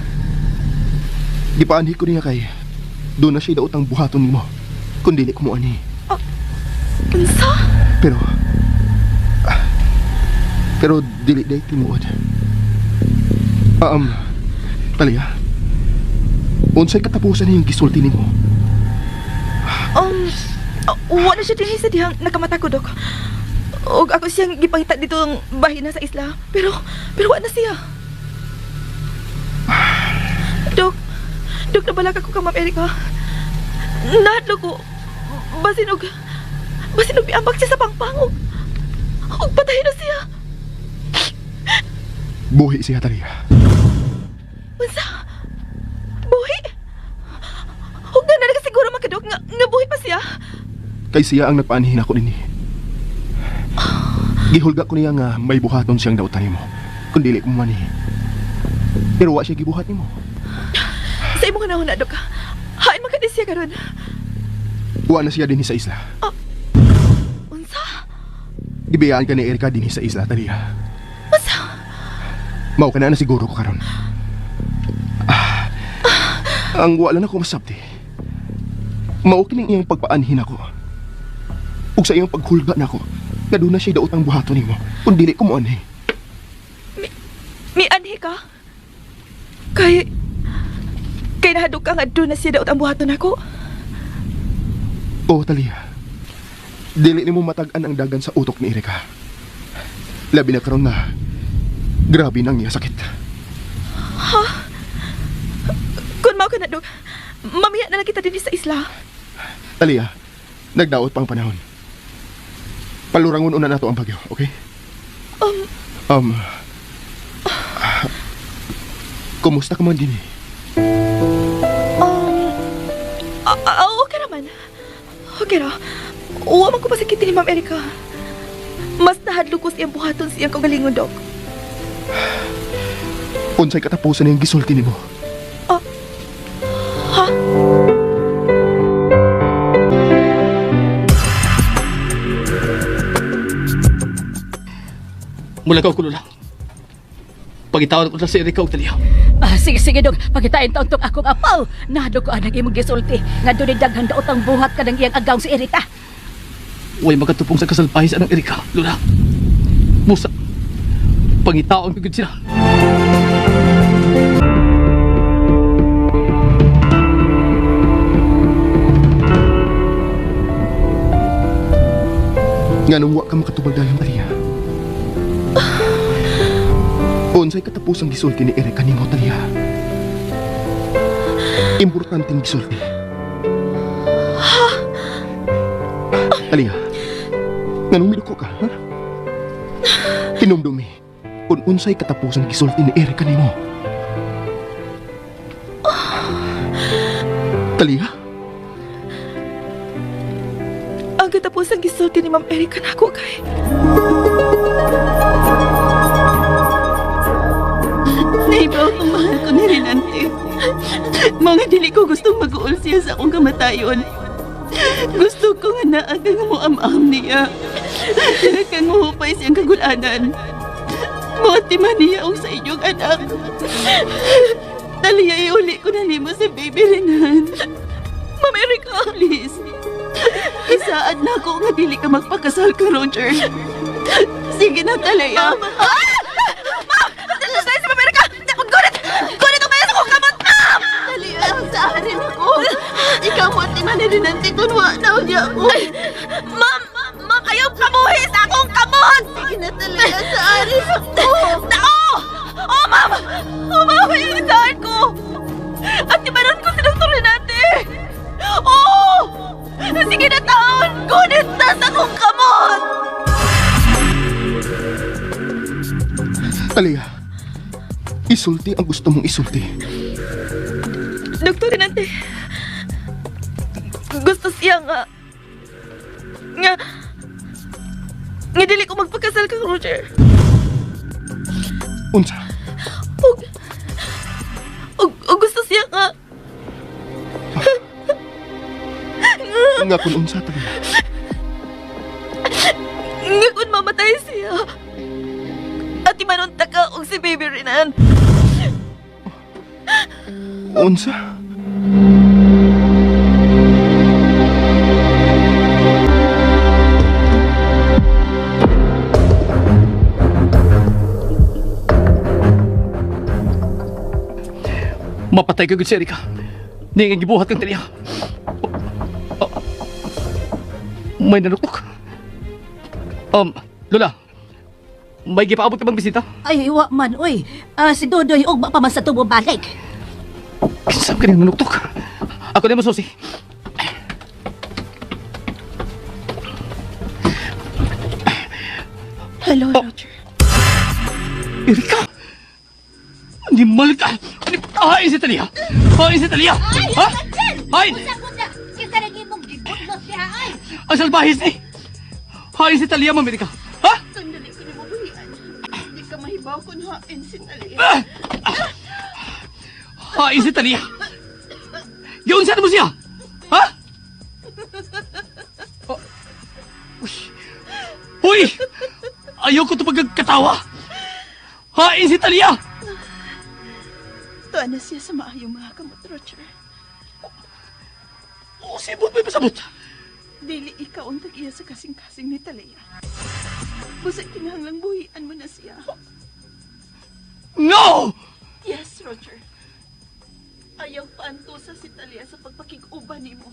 Gipaanhi ko niya kay doon na siya daot ang buhaton nimo. Kun dili ko mo ani. Unsa? Pero pero dili day tinuod. Talia. Unsay katapusan niyang gisulti nimo? Um, wa na siya dinhi sa dihang nakamata ko, Dok. Og ako siyang gipangita dito ang bahin na sa isla. Pero, pero wa na siya. Dok, Dok, nabalak ako kang Ma'am Erika. Nahadlo ko. Basin og, basin og miambak siya sa pangpang. Og, og patay na siya. Buhi siya, Talia. Unsa? Buhi? Huwag na na siguro makadok nga, nga buhi pa siya. Kay siya ang nagpaanhin ako dinhi. Gihulga ko niya nga may buhaton siyang dautan nimo. Kun dili ko man Pero wa siya gibuhat nimo. Sa imong hunahuna, Dok. Hain man ka di siya karon. Wa na siya dinhi sa isla. Unsa? Gibiyaan ka ni Erika dinhi sa isla, Talia. Unsa? Mao ka na na siguro ko karon. Ang wala na ko masabti. Mao kining iyang pagpaanhin ako. Ug sa iyang paghulga nako, nga doon na siya daot ang buhaton nimo. Kun dili ko mo anhi. Mi anhi ka? Kay... Kay nahadlok ka nga doon na siya daot ang buhaton nako. Oo, Talia. Dili nimo matag-an ang dagan sa utok ni Erika. Labi na karon na grabe nang iya sakit. Kung mao ka na, Dok, mamiya na lang kita din sa isla. Talia, nagdaot pang panahon. Palurangon una nato ang bagyo, okay? Um, Kumusta ka man din eh? Okay naman. Okay ra. Uwa man ko pasakitin ni Ma'am Erika. Mas nahadlok ko siyang buhaton siyang kaugalingon, Dok. Unsay katapusan niyang gisulti nimo? Ha? Mula ka ko lang. Pagitawad ko na si Erika og Talia. Ah, sige, sige, dog. Pagitain taon tong akong apaw. Nahadlok ko anang imong gisulti. Nga doon daghan daot ang buhat ka ng iyang agaw si Erika. Way makatupong sa kasalpahe sa anang Erika, Lola. Musa, pangitaon ko gud sila. Nganong wa ka makatubag dayon, Talia? Unsay katapusang gisulti ni Erika nimo, Talia? Importanteng gisulti. Talia, nganong miduko ka, ha? Hinumdumi, kung unsay katapusang gisulti ni Erika nimo. Talia? Ang katapusang gisulti ni Ma'am Erika nako kay... Naibaw kong mahal ko ni Renante. Mga dili ko gustong mag-uol siya sa akong kamatayon. Gusto ko nga naagang mo am-am niya. Kang muhupay siyang kagulanan. Muatiman niya og sa inyong anak. Taliya, iuli ko na nimo si Baby Renan. Ma'am Erika! Please. Isaad na ako nga dili ka magpakasal ka, Roger. Sige na, Talaya. Ma'am! Ma'am! Tayo si Ma'am Erika! Gunit! Gunit ang kaya sa kong kamot! Ikaw mo at ni Renante kung wa na unya ko. Ma'am! Ma'am, ayaw kamuhi sa akong kamot! Sige na talaga sa aris ako. Tao! Oh, ma'am! Oh, ma'am, ayaw saan ko! At ibaran ko si Dr. Renate! Oh! Sige na taon! Gunit na sa akong kamot! Talia, isulti ang gusto mong isulti. Dr. Renante, gusto siya nga nga dili ko magpakasal kang Roger. Unsa? Og gusto siya nga Nga kun unsa, Talia? Nga kung mamatay siya. At imanunta ka og si Baby Renan. Unsa? Mapatay ka gud si Erika. Ni nga gibuhat kang Talia. May nanuktok. Lola, may gipaabot ka bang bisita? Ay, wa man, oy. Si Dodoy, ugma pa man sa tubo balik. Kinsa ka ning nanuktok? Ako na mo susi. Hello, Roger. Erika! Animal ka! Hain si Talia! Hain si Talia! Ha? Hain! Kinsa lagi mong gibudlot siya, ay! Ang salbahis ni! Hain si Talia, Ma'am Erika! Ha? Sandali ko ni mo buhian. Di ka mahibaw kung hain si Talia. Hain si Talia! Giunsa na mo siya! Ha? Oh. Uy! Uy! Ayoko ito pagkatawa! Hain si Talia! Tuwa na siya sa maayong mga kamot, Roger. O, sibot may pasabot! Dili ikaw ang tag-iya sa kasing-kasing ni Talia. Busa kinahanglang buhian mo na siya. No! Yes, Roger. Ayaw paantusa si Talia sa pagpakig-uban nimo.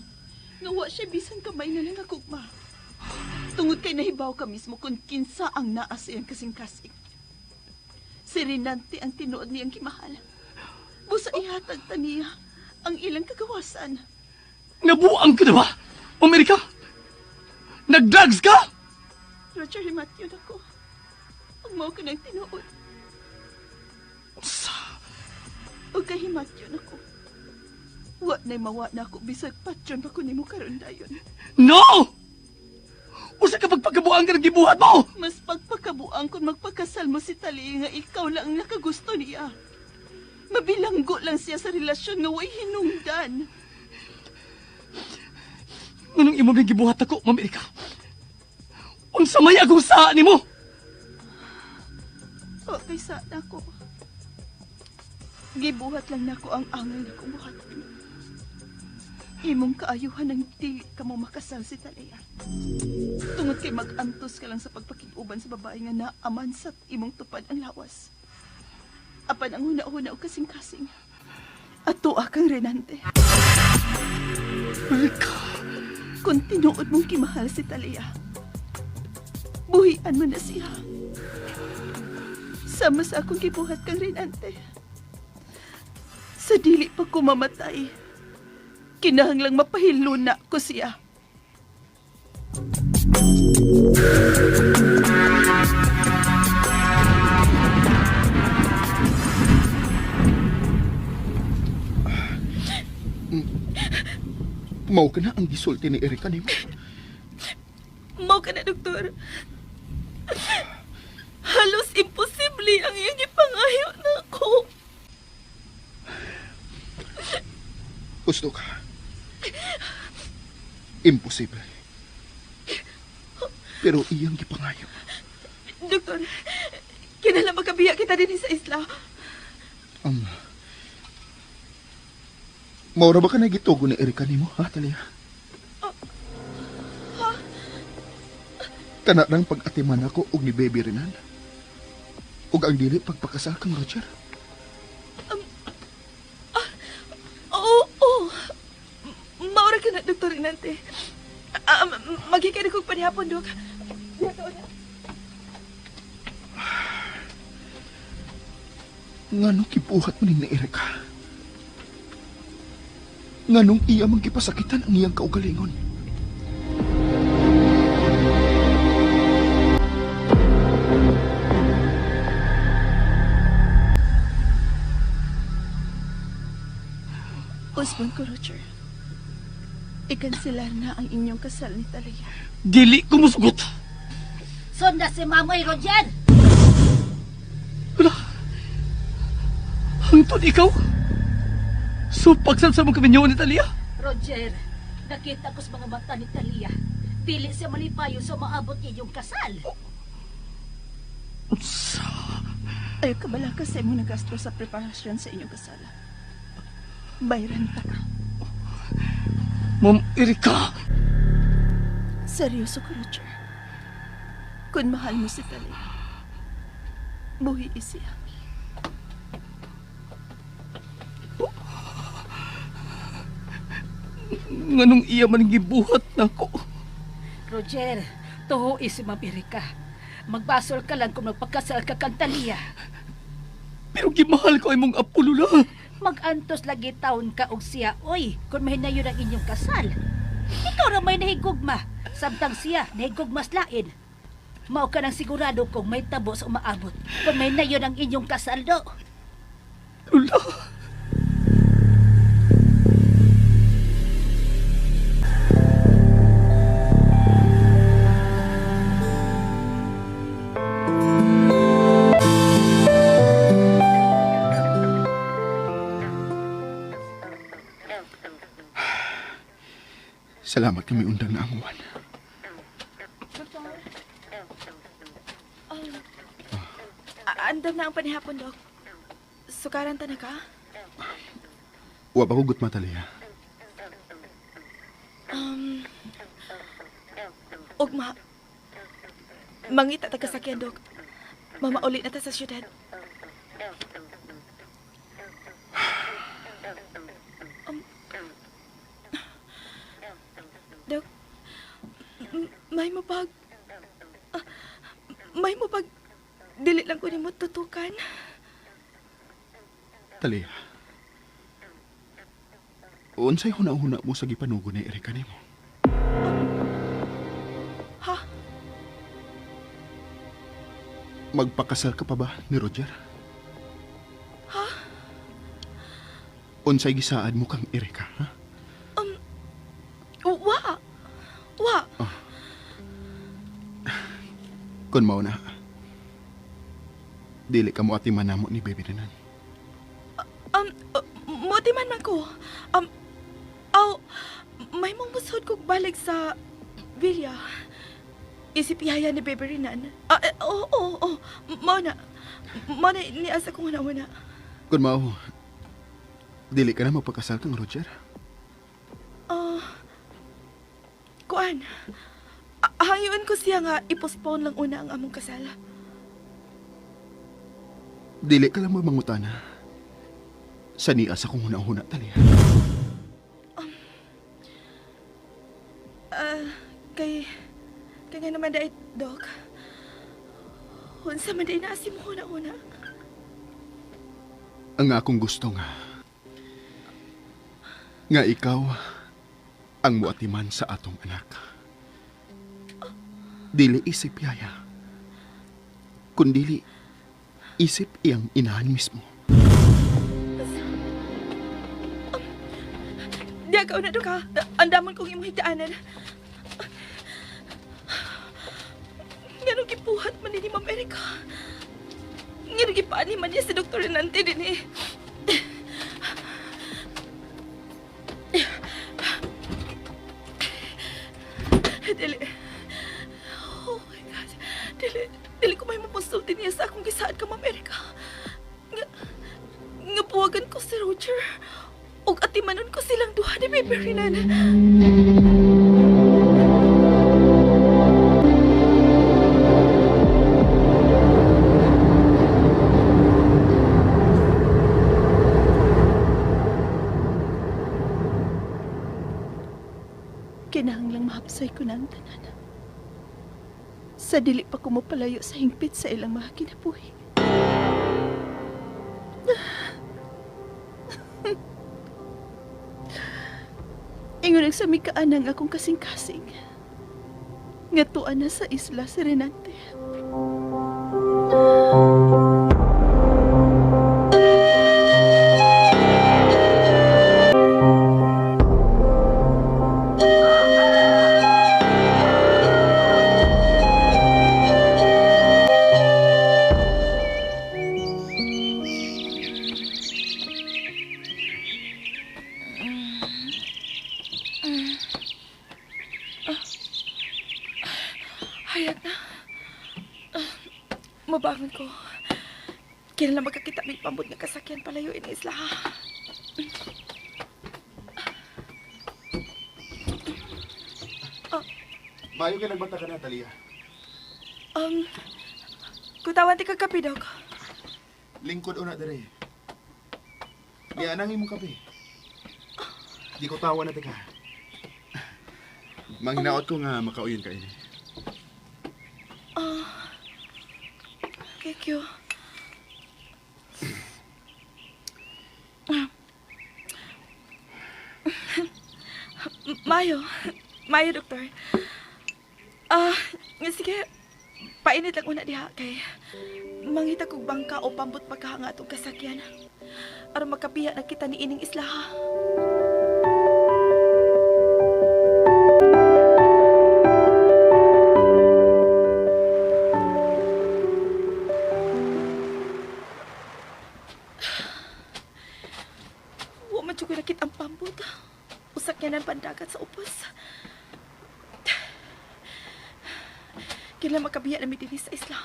Nga wa siya bisan kamay na lang akugma. Tungod kay nahibaw ka mismo kung kinsa ang naa sa iyang kasing-kasing. Si Renante ang tinuod niyang kimahal. Busa ihatag ta niya ang ilang kagawasan. Nabuang ka na ba? Amerika? Nag-drugs ka? Roger, himatyon ako. Ang mao ka ng tinuod. Sa... O kay himatyon ako. Wa na'y mawa na ako bisag patyon ako nimo karon dayon. No! Usa ka pagpagkabuang ka ng gibuhat mo! Mas pagpakabuang kung magpakasal mo si Talia nga ikaw lang ang nakagusto niya. Mabilanggo lang siya sa relasyon nga way hinungdan. Anong imo may gibuhat ako, Ma'am Erika? Unsa may akong saa nimo? O kay sa nako. Gibuhat lang nako ang angay na buhaton. Imong kaayuhan ang dili ka mo makasal si Talia. Tungod kay mag-antos ka lang sa pagpakig-uban sa babae nga naaman sa imong tupad ang lawas. Apan ang huna-huna o kasing-kasing. At tuwa kang Renante. Erika! Kung tinuod mong kimahal si Talia, buhian mo na siya. Sama sa akong gibuhat kang Renante. Sa dili pa ko mamatay, kinahanglang mapahiluna ko siya. Mao ka na ang gisulti ni Erika nimo. Mao ka na, doktor. Halos imposible ang iyang ipangayo na ako. Gusto ka. Imposible. Pero iyang gipangayo. Doktor, kinahanglan magkabiya kita din sa isla. Maura ba ka nagitugo ni Erika nimo, ha, Talia? Kana nang pag-atiman ako og ni Baby Renan. Ug ang dili pagpakasal kang Roger. Oo, oo. Maura Renante. Maghikay na kong panihapon, Dok. Nganong kibuhat mo ning ni Erika? Nganong iya mang gipasakitan ang iyang kaugalingon? Usbon ko, Roger. Ikanselar na ang inyong kasal ni Talia. Dili ko musugot. Sunda si Mamoy, Roger! Wala. Hangtod ikaw. So pagsab sa mga kaminyo ni Talia. Roger, nakita ko sa mga mata ni Talia. Dili siya malipayo sa maabot niya yung kasal. Unsa? Ayaw ka balaka sa imong nagasto sa preparasyon sa inyong kasal. Bayran ta ka. Ma'am Erika. Seryoso ko, Roger. Kung mahal mo si Talia, buhi siya. Nganong iya man gibuhat nako. Roger, tuhoy si Ma'am Erika. Magbasol ka lang kung magpakasal ka kang Talia. Pero gimahal ko imong apo, Lula. Magantos lagi taon ka og siya, oy, kung mahinayon ang inyong kasal. Ikaw ra may nahigugma, samtang siya nahigugmas lain. Mao ka nang sigurado kung may tabo sa umaabot, kung mahinayon ang inyong kasal do. Lula. Salamat kami undang na anguan. Andam na ang panihapon, Dok. Sukaran ta na ka? Wa pa ko gutma, Talia. Ugma. Mangita ta kasakyan, Dok. Mamauli na ta sa syudad. Dok, may mapag... may mapag... Dili lang ko nimo tutukan. Talia. Unsay huna-huna mo sa gipanugo ni Erika nimo? Ha? Magpakasal ka pa ba ni Roger? Ha? Unsay gisaad mo kang Erika, ha? Wa! Wa! Kun mao na, dili ka mo atiman namo ni Baby Renan. Motiman man ko. Aw, may mong musod kog balik sa villa. Isip yaya ni Baby Renan. Oo, oo, oo. Mao na. Mao na niasa kong una-una. Kun mao, dili ka na magpakasal kang Roger. Kuan. Hangyoon ko siya nga i-postpone lang una ang among kasal. Dili ka lang mamangutana. Sa niya sa kong huna-huna, Talia. Kay nga naman dahil, Dok. Unsa man day naasim mo huna-huna. Ang akong gusto nga, nga ikaw ang muatiman sa atong anak. Dili isip yaya, kundili isip iyang inahan mismo. Di ka una, Dok, ha? Andamon kong imong higdaanan. Nganong gipuhat man ni Ma'am Erika? Nganong gipaani man niya si Dr. Renante din eh. Dili. Oh my God. Dili, dili ko may mapunsulti niya sa akong gisaad ka, Ma'am Erika. Nga puwagan ko si Roger. Ug atimanon ko silang duha ni Baby Renan. Kinahanglang mahapsay ko na ang tanan. Sa dili pa ko mapalayo sa hingpit sa ilang mga kinabuhi. Ingon ang samikaan ang akong kasing-kasing. Nga tuan na sa isla si Renante. Hayag na. Ah, mabangon ko. Kailan lang magkakita may pambot nga kasakyan palayo in isla ha. Mayo kay nagbanta ka na, Talia. Um, kutawan ti kagabi, Dok. Lingkod una dere. Di anang imong kape. Di ko tawa na teka. Manghinaot ko nga makauyon ka ini. Ah, thank you. Mayo. Mayo, doktor. Ah, sige. Painit lang una diha kay mangita kog bangka o pambot pagkahanga atong kasakyan. Aron makabiya na kita ni ining isla ha. Wa man jud ko nakit ang pambot. Usakyanan pandagat sa upos. Kailan makabiya na mi dinhi sa isla.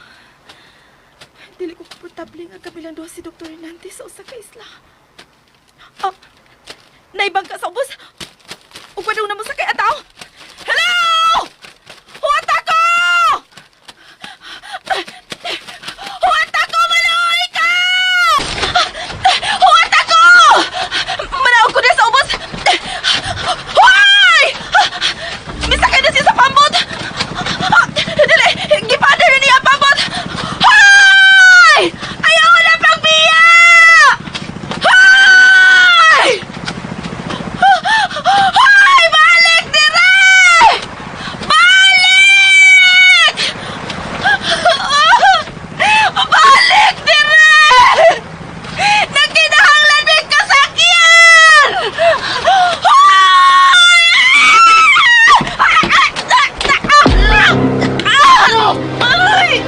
Dili ko komportable nga kabilang duha si Dr. Renante sa usa ka isla. Ah, naibang ka sa ubos. Ug padung na mo sakay ang tao. Hello! Huwat ako! Huwat ako, maloy ka! Huwat ako! Manaog ko na sa ubos. Hoy! Misakay na siya sa pambot! Dali! Gipader na niya ang pambot! Hoy! Ayaw na pagbiya! Hoy! Hoy! Balik dire! Balik! Balik dire! Nagkinahanglan may kasakyan! Ay!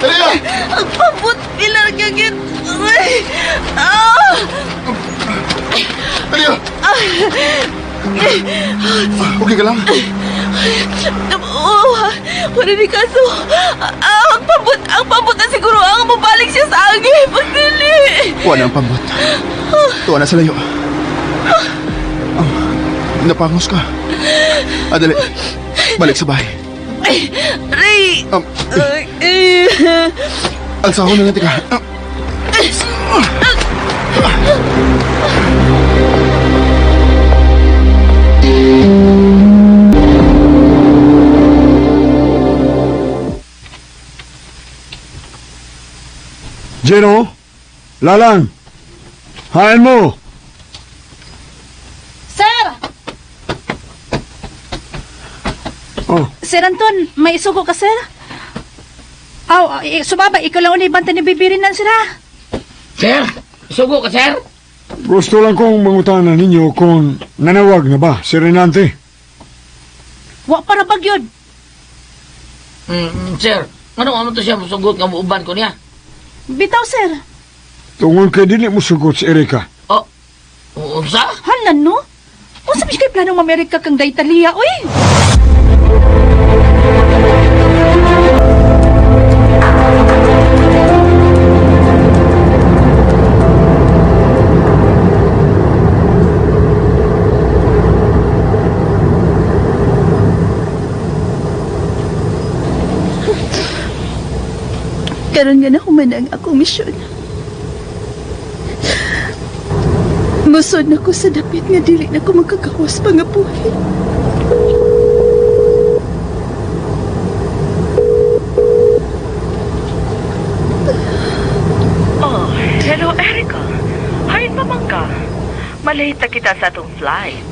Talia! Ang pabot nila gagit. Ay! Ah! Talia! Okay ka lang? Oo, wala ni kaso. Ah, ang pambot na siguro ang mabalik siya sa agi. Pagdili. Wala ang pambot. Tuwa na sa layo. Napangos ka. Ah, dali. Balik sa bahay. Ay, Ray! Ay, eh. Alsa ko na lang, teka. Ah. Gino, Lalang, hain mo. Sir! Oh. Sir Anton, may isugo ka, sir? Aw, eh, sumaba, ikaw lang uli banta ni Bibirinan sila. Sir, sugo ka, sir. Gusto lang kong mangutana ninyo kung nanawag na ba si Renante. Wa para bagyod. Sir, ano amo to siya musugot nga muuban ko niya? Bitaw, sir. Tungod kay dili mo sugot si Erika. Oh, unsa? Hala, no? Unsa ba siya kay planong Amerika kang Daitalia, oy? Karon nga nahuman ang akong misyon. Musod na ko sa dapit nga dili na ko magkagawas pa nga buhi. Oh, hello, Erica. Hain pa man ka. Malate na kita sa atong flight.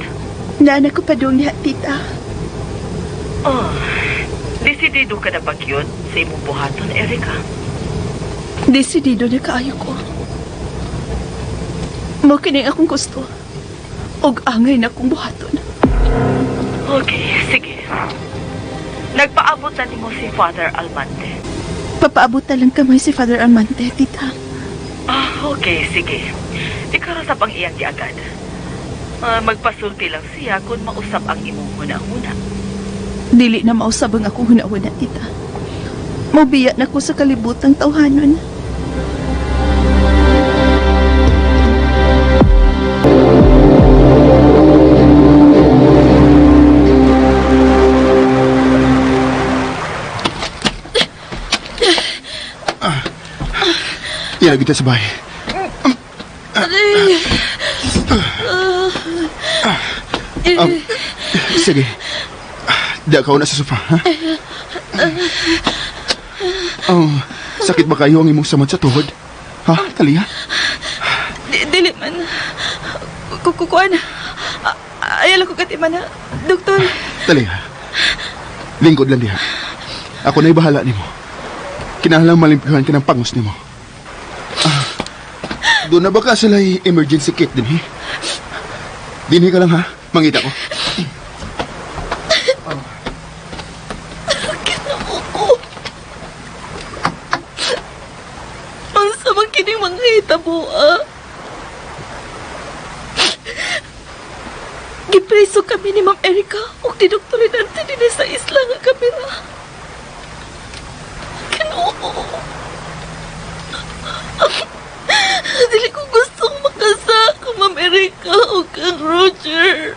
Nana ko pa dong niya, tita. Oh, desidido ka na ba gyud sa imong buhaton, Erica? Desidido na kaayo ko. Mo kini akong gusto. Og angay na kong buhaton. Okay, sige. Nagpaabot na nimo si Father Almante. Papaabot na lang kamay si Father Almante, tita. Ah, okay, sige. Ikaw ra sa pang iyang giagad. Ah, magpasulti lang siya kung mausap ang imong huna-huna. Dili na mausab ang akong huna-huna, tita. Mobiya na ko sa kalibutang tawhanon. Iya kita sa bahay. Sige. Di ka na sa sofa, ha? Oh, sakit ba kayo ang imong samad sa tuhod? Ha, Talia? Dili man. Kukukuan. Ayaw lang ko katiman na. Doktor. Talia. Lingkod lang diha. Ako na'y bahala nimo. Kinahanglan malimpihan ka ng pangos nimo. Ah, doon na ba ka sila emergency kit din, he? Dinhi ka lang, ha? Mangita ko. Ginoo ko. Ang samang kining mga hitabo, ah. Gipreso kami ni Ma'am Erica ug ni Dr. Renante dinhi sa isla nga kamera. Ginoo. Dili ko gustong makasaka, Ma'am Erica ug kang Roger.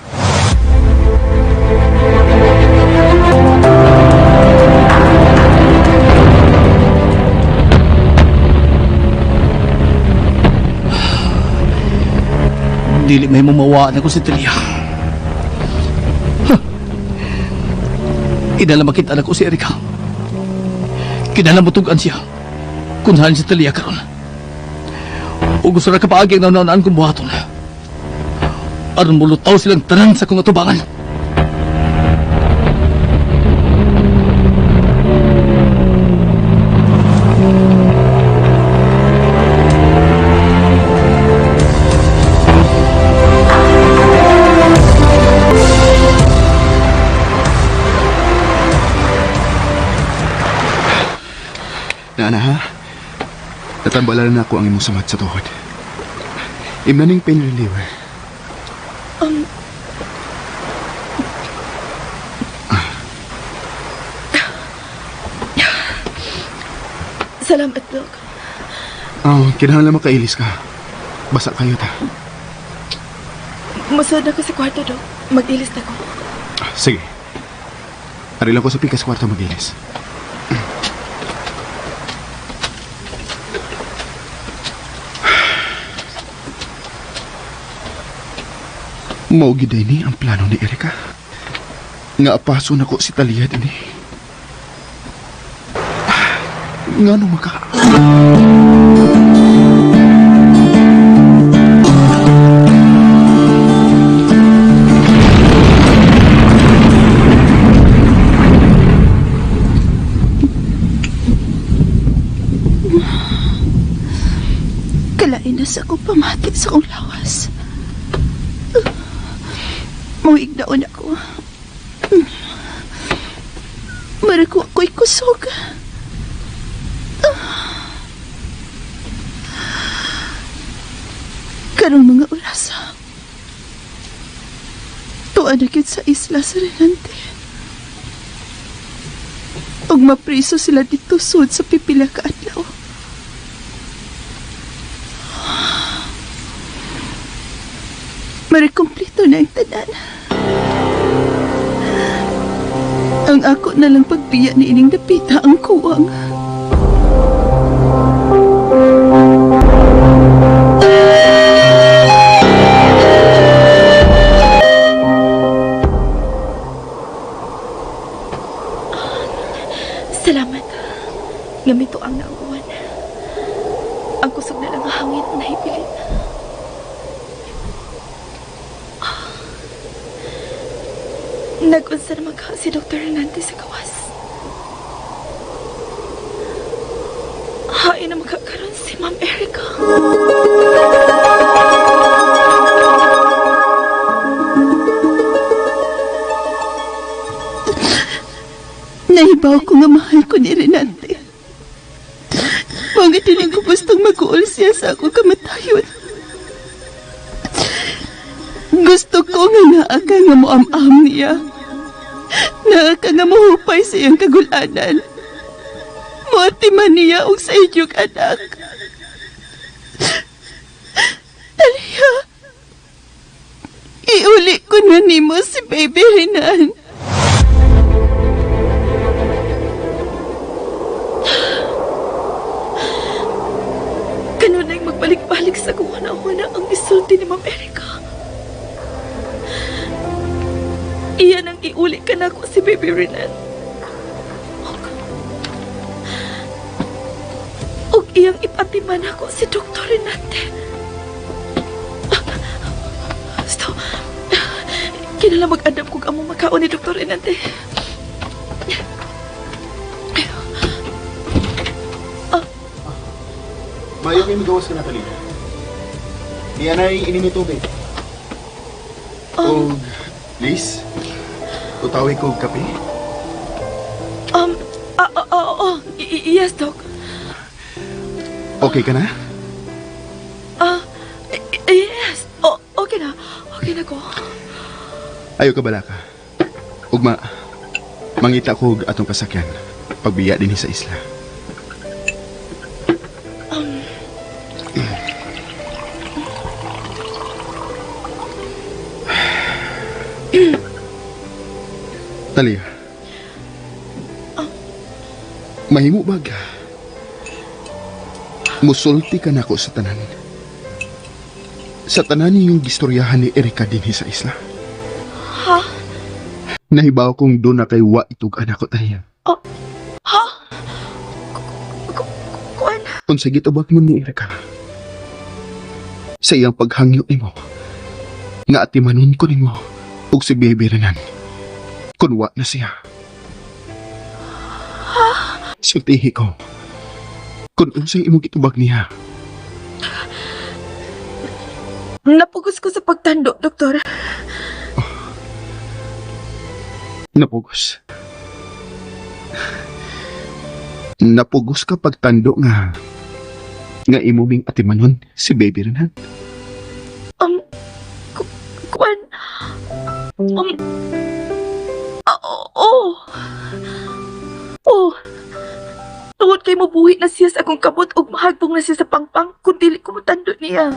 Dili may mumawaan ako si Talia. Huh. Kinala makita na ko si Erika. Kinala mutugan siya. Kung saan si Talia karon. O gusto na kapaagi ang naunaan kong buhaton. Aron mulutaw silang tanan sa kong atubangan. Naana, ha? Natambalan na ako ang imong samad sa tuhod. Imna ning pain reliever. Salamat, Dok. Oh, kinahanglan makailis ka. Basa kayo ta. Masod na ko sa kwarto, Dok. Mag-ilis na ko. Ah, sige. Ari lang ko sa pikas kwarto magilis. Mao gid ni ang plano ni Erika. Nga apaso nako si Talia dinhi. Ngano maka? Kalain na sa akong pamati sa akong lawas. Muigdaon ako. Marako ako'y kusog. Karong mga orasa. Tuwa na gyud sa isla sa Renante. Ug mapriso sila dito sud sa pipila ka adlaw. Marikumpleto na ang tanan. Ang ako na lang pagbiya ni ining dapita ang kuwang. Ang kusog na lang ang hangin ang nahibilin. Nag-unsa naman ka si Dr. Renante sa gawas. Hain na magkakaroon si Ma'am Erica. Nahibaw ko nga mahal ko ni Renante. Mga dili ko gustong mag-uol siya sa akong kamatayon. Gusto ko nga naa ka nga moam-am niya. Naa ka nga mohupay sa iyang kagulanan. Moatiman niya og sa inyong anak. Talia, iuli ko na nimo si Baby Renan. Kanunay magbalik-balik sa kung huna-huna ang isulti ni Ma'am Erica. Iyan ang iuli ka na ako si Baby Renan. Og iyang ipatiman ako si Dr. Renate. Stop. Kinala mag-andam kog amo makaon ni Dr. Renate. Mayo kay magawas ka na talina. Niya na ini ni tubig. Og, Liz, utawi ko og kape. Yes, Doc. Okay ka na? Yes. Oh, okay na. Okay na ko. Ayo ka bala ka. Ugma, mangita ko og atong kasakyan. Pagbiya dinhi sa isla. Talia. Mahimo bag. Musulti ka nako sa tanan. Sa tanan niyong gistoryahan ni Erika dinhi sa isla. Ha? Nahibaw kong doon na kay wa itug anak ko tayo. Ha? Kuan? Kung sa gitubag mo ni Erika. Sa iyang paghangyo nimo. Nga atimanon ko nimo ug si Baby Renan. Kun wa na siya. Sultihi ko. Kung unsay imong gitubag niya. Napugos ko sa pagtando, Doktor. Napugos. Napugos ka pagtando nga nga imo ming atimanon si Baby Renan. Kuan? Oo. Oh. Tungod kay mabuhi na siya sa akong kamot ug mahagbong na siya sa pangpang kung dili ko motando niya.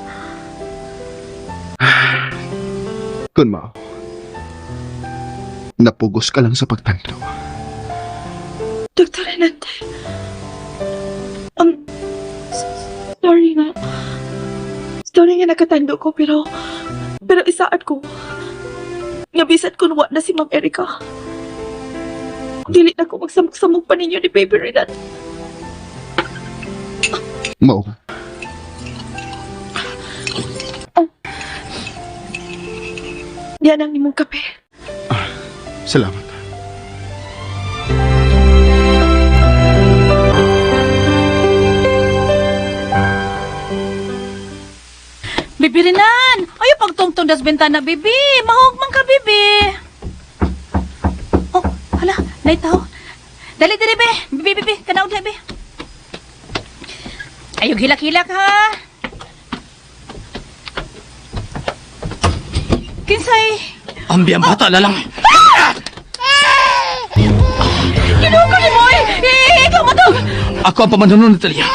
Kun mao. Napugos ka lang sa pagtando. Dr. Renante. Sorry nga. Sorry nga nakatando ko pero isaad ko. Nga bisan kun wa na si Ma'am Erica. Dili na ko magsamok-samok pa ninyo ni Baby Renan. Mao. Yan ang imong kape. Salamat. Bibi Renan! Ayaw pagtungtong das bintana, bibi! Mahog man ka, bibi! Oh, hala, naitaw. Dali, dali, be! Bibi, bibi, kanaod na, be. Ayaw hilak-hilak, ha? Kinsay? Ambi ang bata, lalang. Kinuko ni Moy! Eh, ikaw matog! Ako ang pamanunon ni Talia.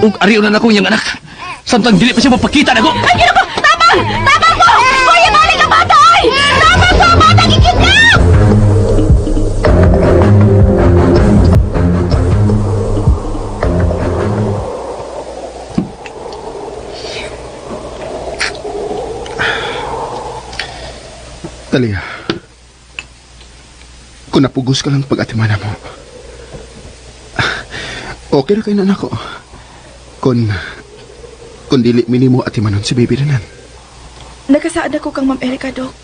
Ug ariyo na nako iyang anak. Samtang dili pa siya mapakita nako. Ay, kinuko! Tabang! Tabang mo! Hoy, ibalik ang bata, ay! Tabang mo! Ang bata gikidnap! Talia. Kung napugos ka lang pag-atimana mo. Okay na kayo na nako. Kung dili minimo atimanon si Baby Renan. Nakasaad ako kang Ma'am Erika, Dok.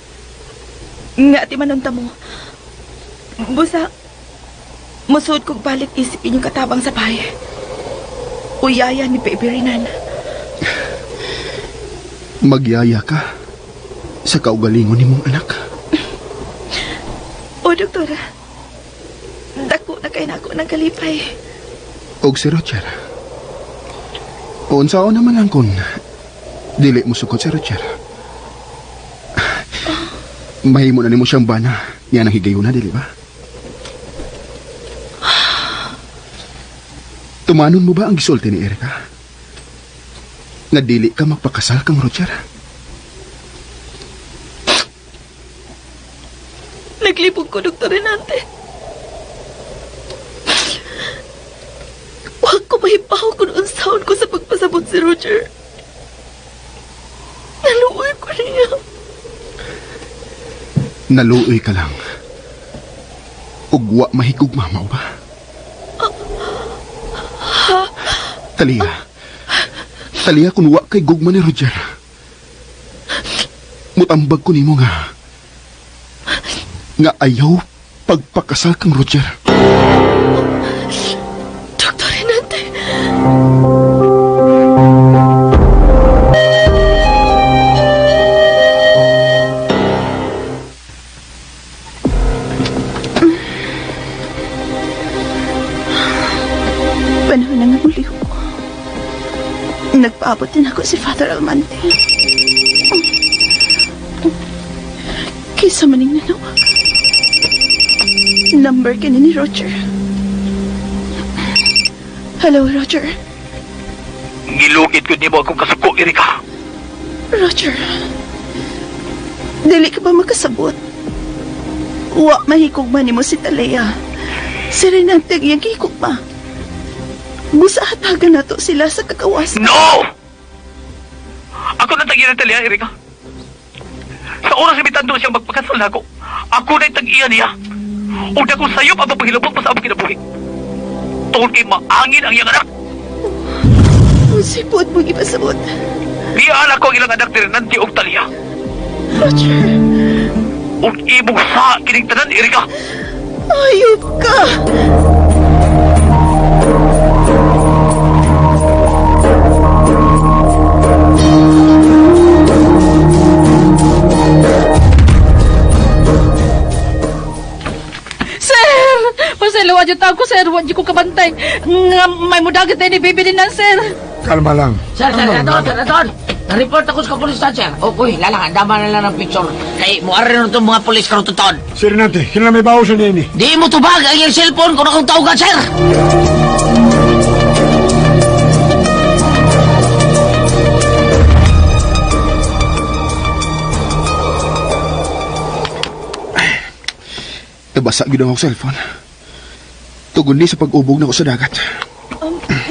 Nga atimanon ta mo. Busa, musuod kog balik isip inyong katabang sa bahay. Uyaya ni Baby Renan. Magyaya ka sa kaugalingon nimong anak. O, doktora. Dako na kay nako ng kalipay. Og si Roger. Unsaon naman lang kung dili mo sukot si Roger. Mahimo na nimo siyang bana. Yan ang higayuna, dili ba? Tumanon mo ba ang gisulti ni Erika? Nga dili ka magpakasal kang Roger? Naglibog ko, Dr. Renante. Huwag ko mahipaw kung unsaon ko sa pagpasabot si Roger. Naluoy ko niya. Naluoy ka lang. Ugwa mahigugma mao ba? Talia. Talia, kung wa kay gugma ni Roger. Mutambag ko nimo nga ayaw pagpakasal kang Roger. Dr. Renante. Panahon na nga muli ko. Nagpaabot din ako si Father Almonte. Kaysa maning nanawag. Number kini ni Roger. Hello, Roger. Gilugid ko nimo akong kasuko, Erika. Roger. Dili ka ba makasabot? Wa mahikugma nimo si Talea. Si Renante ang iyang gihikugma. Busa hatagan nato sila sa kagawas. No! Ako na tag-iya ng Talia, Erika. Sa oras bitando siyang magpakasal nako, ako na'y tag-iya niya. Ug dakong sayop ang pagpahilabot mo sa among kinabuhi. Tungod kay maangin ang iyang anak. Sipod mong ipasabot. Biyaan ako ang ilang anak ni Renante og Talia. Roger. Ug imong sa kining tanan, Erika. Ayop ka! Sir! Pasalawa dyan tao ko, sir. Huwag ko kabantay. Nga may mudagat na ni Baby Renan, sir. Kalma lang. Sir, sir, Anton, sir, Anton. Na-report ako sa police station, sir. Okay, lalang, dama na lang ng picture. Kay, muari na itong mga polis karon taon. Sir Renante, kinala may bawo sa nini. Di mo tubag ang iyang cellphone kung akong tawagan, sir. Nabasa gyud ang akong cellphone. Tugon ni sa pag-ubog na ko sa dagat.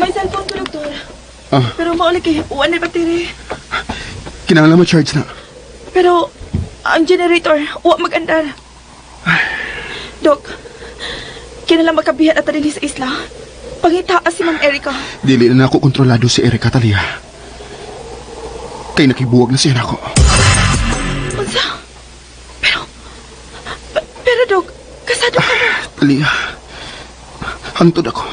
May cellphone ko, doktor. Ah. Pero mauli kay uwan na battery. Kinahanglan mo charge na. Pero ang generator, uwa mag-andar. Dok, kinahanglan makabihat at dinhi sa isla. Pangitaa si Ma'am Erika. Dili na nako kontrolado si Erika, Talia. Kay nakibuwag na siya nako. Unsa? Pero Dok, kasado ka na. Talia, hantod ako.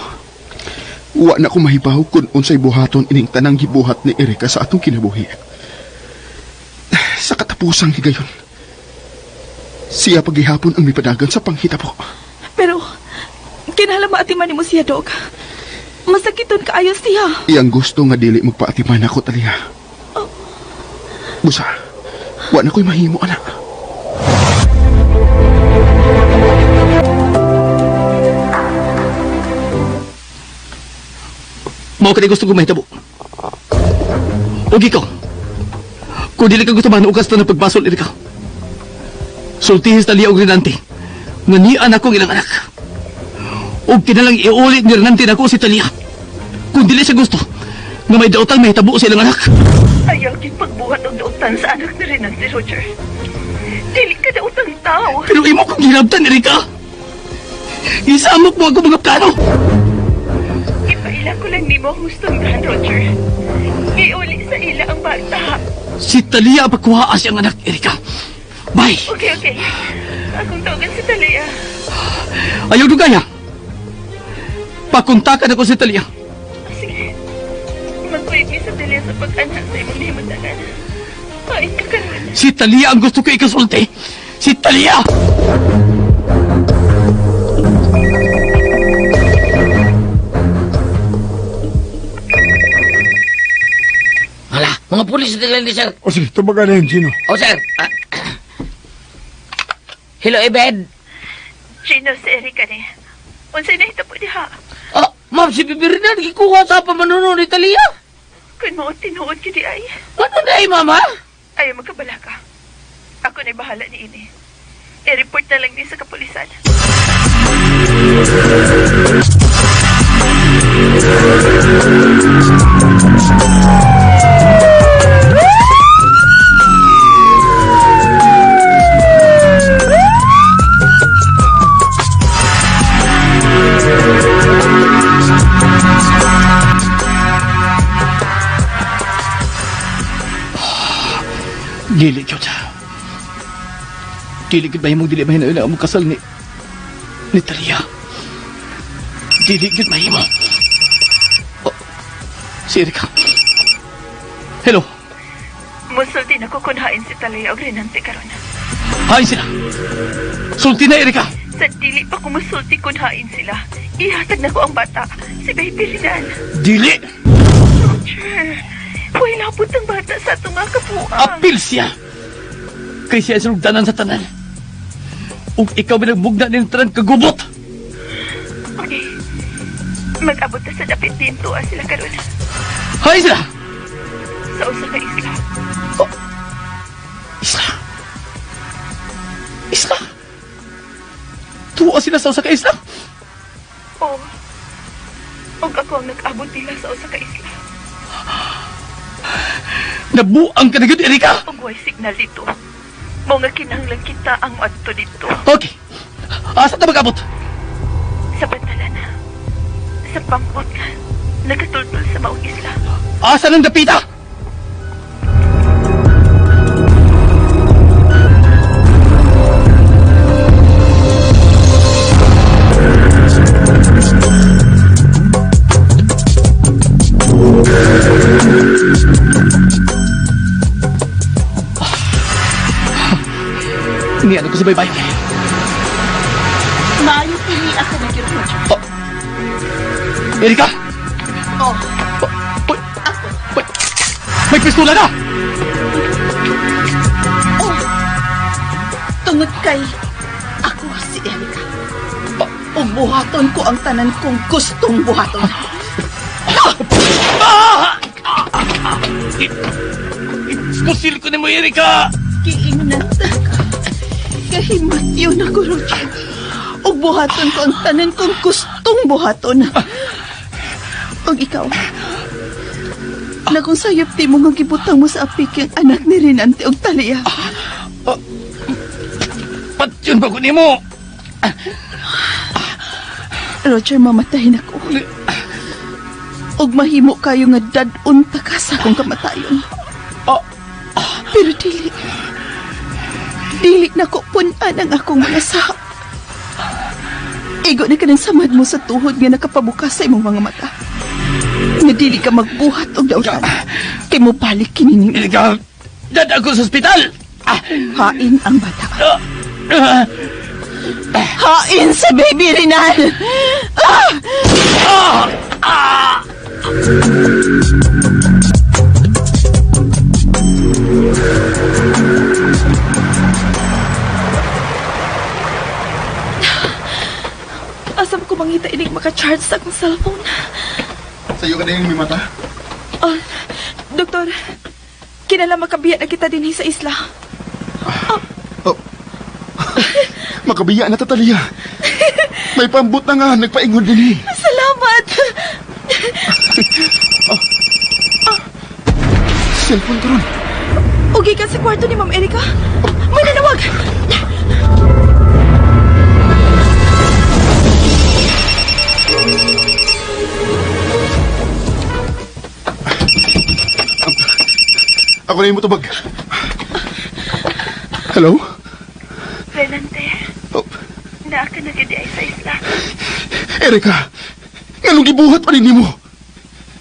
Wa na ko mahibaw kung unsay buhaton ining tanang gibuhat ni Erika sa atong kinabuhi. Sa katapusang higayon, siya pagihapon ang mipadagan sa panghitabo. Pero, kinahanglan maatiman nimo siya, Dok. Masakiton kaayo siya. Iyang gusto nga dili magpaatiman ako, Talia. Busa, wa na ko'y mahimo, anak. Mao kani gusto ko mahitabo. Og ikaw, kung dili ka gusto manugas na ng pagbasol, Erika, sultihin sa Talia og Renante, nga nian akong ilang anak. Og kinalang iulit ni Renante nako si Talia. Kung dili siya gusto, nga may daotang mahitabo sa ilang anak. Ayaw gid pagbuhat og dautan sa anak ni Renante, Roger. Dili ka daotang tao. Pero imo kong hinabtan, Erika. Isamok mo ako mga plano. Ipaila Kinahanglan ko lang nimo ang hustong Roger. Iuli sa ila ang bata. Si Talia ang pagkuhaa siyang anak, Erika. Bye! Okay, okay. Akong tawagan si Talia. Ayaw dugaya. Pakontakan ako si Talia. Sige. Magkuhit ni sa Talia sa pag-anak sa imong nahimutangan. Kain ka karon. Si Talia ang gusto ko ikasulti. Si Talia! Hala, mga pulis na ni sir. O sige, tubagan na yun, Gino. Oh, sir. Ah, hello, Ebed. Gino, si Erika ni. Unsay nahitabo diha? Oh, ma'am, si Bibi Renan, gikuha sa pamanuno ni Talia. Kun mao tinuod gyud di ay. Ano na ay, mama? Ayaw magkabala ka. Ako na'y bahala ni ini. I-report na lang ni sa kapulisan. Dili, gyud. Dili gyud mahimong dili mahinayon ang among kasal ni Talia. Dili gyud mahimo. Oh, si Erika. Hello. Musulti na ko kun hain si Talia og Renante karon. Hain sila. Sulti na, Erika. Sa dili pa ko musulti kun hain sila. Ihatag na ko ang bata, si Baby Renan. Dili. Roger, way labot ang bata sa atong nga kabuang. Apil siya. Kay siya ang sulugdanan sa tanan. Ug ikaw binagmugna ning tanan kagubot. Okay. Mag-abot na sa dapit dinto sila karon. Hain sila. Sa usa ka isla. Oh. Isla. Isla. Tuwa sila sa usa ka isla. Oo. Ug ako ang nag-abot nila sa usa ka isla. Nabuang ka na gyud, Erika. Ug way signal dito. Mao nga kinahanglan kita ang moadto dito. Okay. Asa ta mag-abot? Sa pantalan. Sa pambot nga nakatultol sa maong isla. Asa nang dapita? Niyan ko sa baybay. Maayo pili ako na gyud, Roger. Oh. Erika! Oh, Uy! Uy! May pistola na! oh. Tungod kay ako si Erika. Ug buhaton ko ang tanan kong gustong buhaton. Ah! Pusil ko ni mo, Erika! Giingnan ta ka. Kahimatyo na ko, Roger. Ug buhaton ko ang tanan kong gustong buhaton. Ug ikaw, na kung sayop ti mo nga gibutang mo sa apik ang anak ni Renante og Talia. Patyon ba ko ni mo? Roger, mamatay na ko. Ug mahimo kayo nga dad-on ta ka sa akong kamatayon. Pero dili. Dili na ko pun-an ang akong mga sahap. Igo na ka ng samad mo sa tuhod nga nakapabukas sa imong mga mata. Nga dili ka magbuhat og dautan. Kay mo balik kini nimo. Erika, dad ako sa ospital! Hain ang bata. Hain sa baby Rinal! Ah! Asam ko mangita inig maka-charge sa akong cellphone. Sa'yo ka na yung may mata. Oh, doktor, kinala makabiya na kita dinhi sa isla. Oh. Makabiya na tataliya. May pambot na nga, nagpaingon din eh. Salamat! Cellphone ko ron. Ugi ka sa kwarto ni Ma'am Erika. May nanawag! Ako na yung mutubag. Hello? Renante, Oh, naa ka na gid ay sa isla. Erika! Nganong gibuhat pa rin nimo?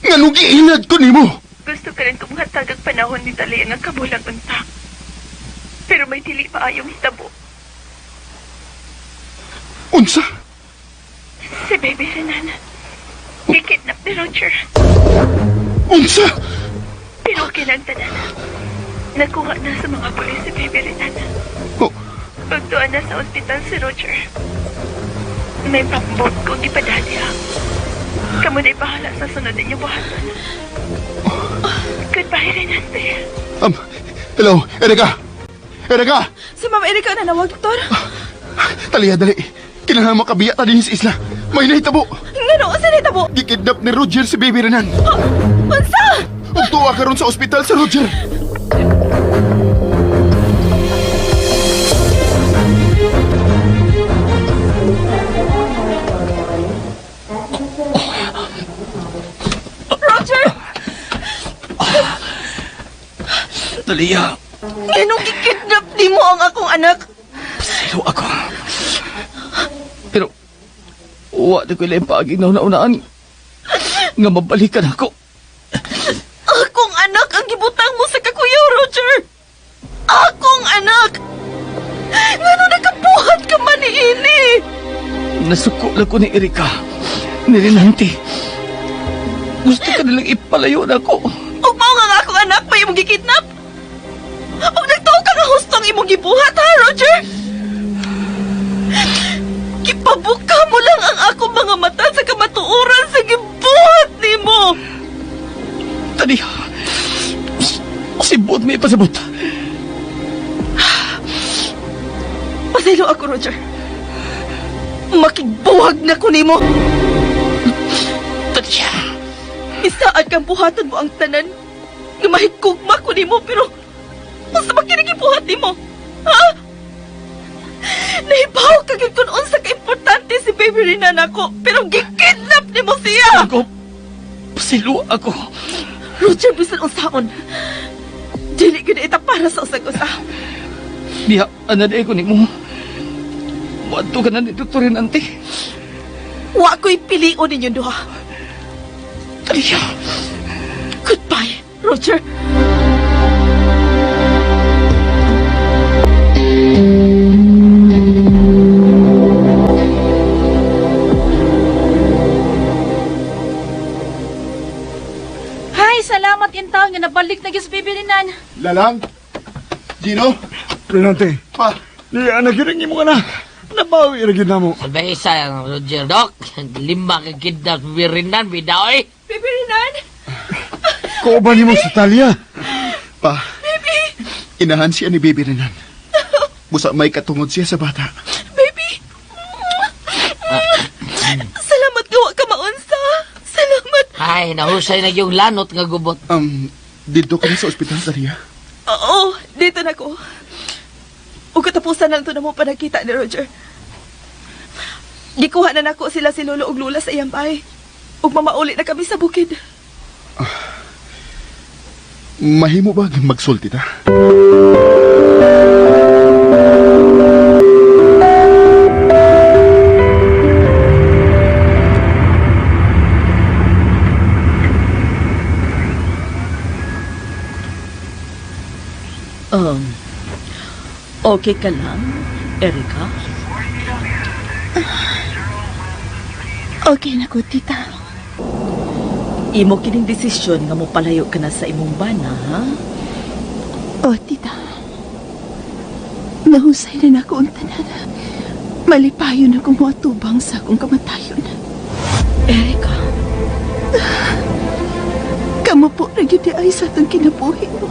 Nganong giinad ko nimo? Gusto ka rin kong hatag ang panahon ni Talia nga kabulang unta. Pero may dili pa ayong hitabo. Unsa? Si Baby Renan. Gikidnap ni Roger. Unsa? Pero okay lang tanan. Nakuha na sa mga pulis si Baby Renan. Oh, Pagtuan na sa ospital si Roger. May pambot kong ipadadya. Kamu na'y bahala sa sunod ninyong buhaton. Goodbye, Renante. um, hello, Erika! Erika! Si Ma'am Erika ang nanawag, Doktor. Talia, dali. Kinahanglan makabiya ta dinhi sa isla. May nahitabo. Ngano, unsa nahitabo? Gikidnap ni Roger si Baby Renan. Unsa? Ug tuwa karon sa ospital si Roger. Roger! Talia, Nganong gikidnap nimo ang akong anak? pasaylo ako. Pero, wa na ko ilang paaging nauna-unaan nga mabalikan ako. Akong anak ang gibutang mo sa kakuyaw, Roger! Akong anak! Ngano nakabuhat ka man niini? Nasuko lang ko ni Erika, ni Renante. Gusto ka nilang ipalayo na ako. Ug mao nga ang akong anak may imong gikidnap? Ug nagtuo ka nga husto ang imong gibuhat, ha, Roger? Gipabuka mo lang ang akong mga mata sa kamatuoran sa gibuhat nimo. Talia, sibot may ipasabot. Pasaylo ako, Roger. Makigbuhag na ko nimo. Talia, Isaad kang buhatan mo ang tanan nga mahigugma ko nimo pero unsa ba kini gibuhat nimo? Ha? Nahibaw ka gyud kun unsa ka importante si Baby Rina nako pero gikidnap nimo siya. ako, pasaylo ako. Roger, bisan unsaon. Dili gyud ita para sa usag usa. Diha, anaday ko nimo. Muadto ka na ni Dr. Renante. Wa ko'y pilion ninyong duha. Talia, Goodbye, Roger. Hay, salamat in town nga nabalik na gyud sa Baby Renan. Lalang? Gino? Renante, Pa? di anak yun mo ka na. Nabawi ra gyud namo. Sabay isa, Roger, Dok. Lima ka kidnap, birinan, bidaw eh. Baby Renan! Kauban nimo sa Talia. Pa? Inahan siya ni Baby Renan. Busa may katungod siya sa bata. Baby! Salamat nga wa ka maunsa. Salamat. Ay, nahusay na yung lanot nga gubot. Dito ka na sa ospital, Talia. Oo, dito na ko. Ug katapusan na lang to na mo panagkita ni Roger. Gikuha na nako sila si Lolo ug Lola sa iyang bahay. Ug mamauli na kami sa bukid. Mahimo ba magsulti ta? Okay ka lang, Erika? Okay na ko, tita. Imo kining desisyon nga mopalayo ka na sa imong bana, ha? Oh, tita. Nahusay na nako ang tanan. Malipayon ako mo atubang sa akong kamatayon. Erika, Kamo po na gyud ay sa atong kinabuhi mo.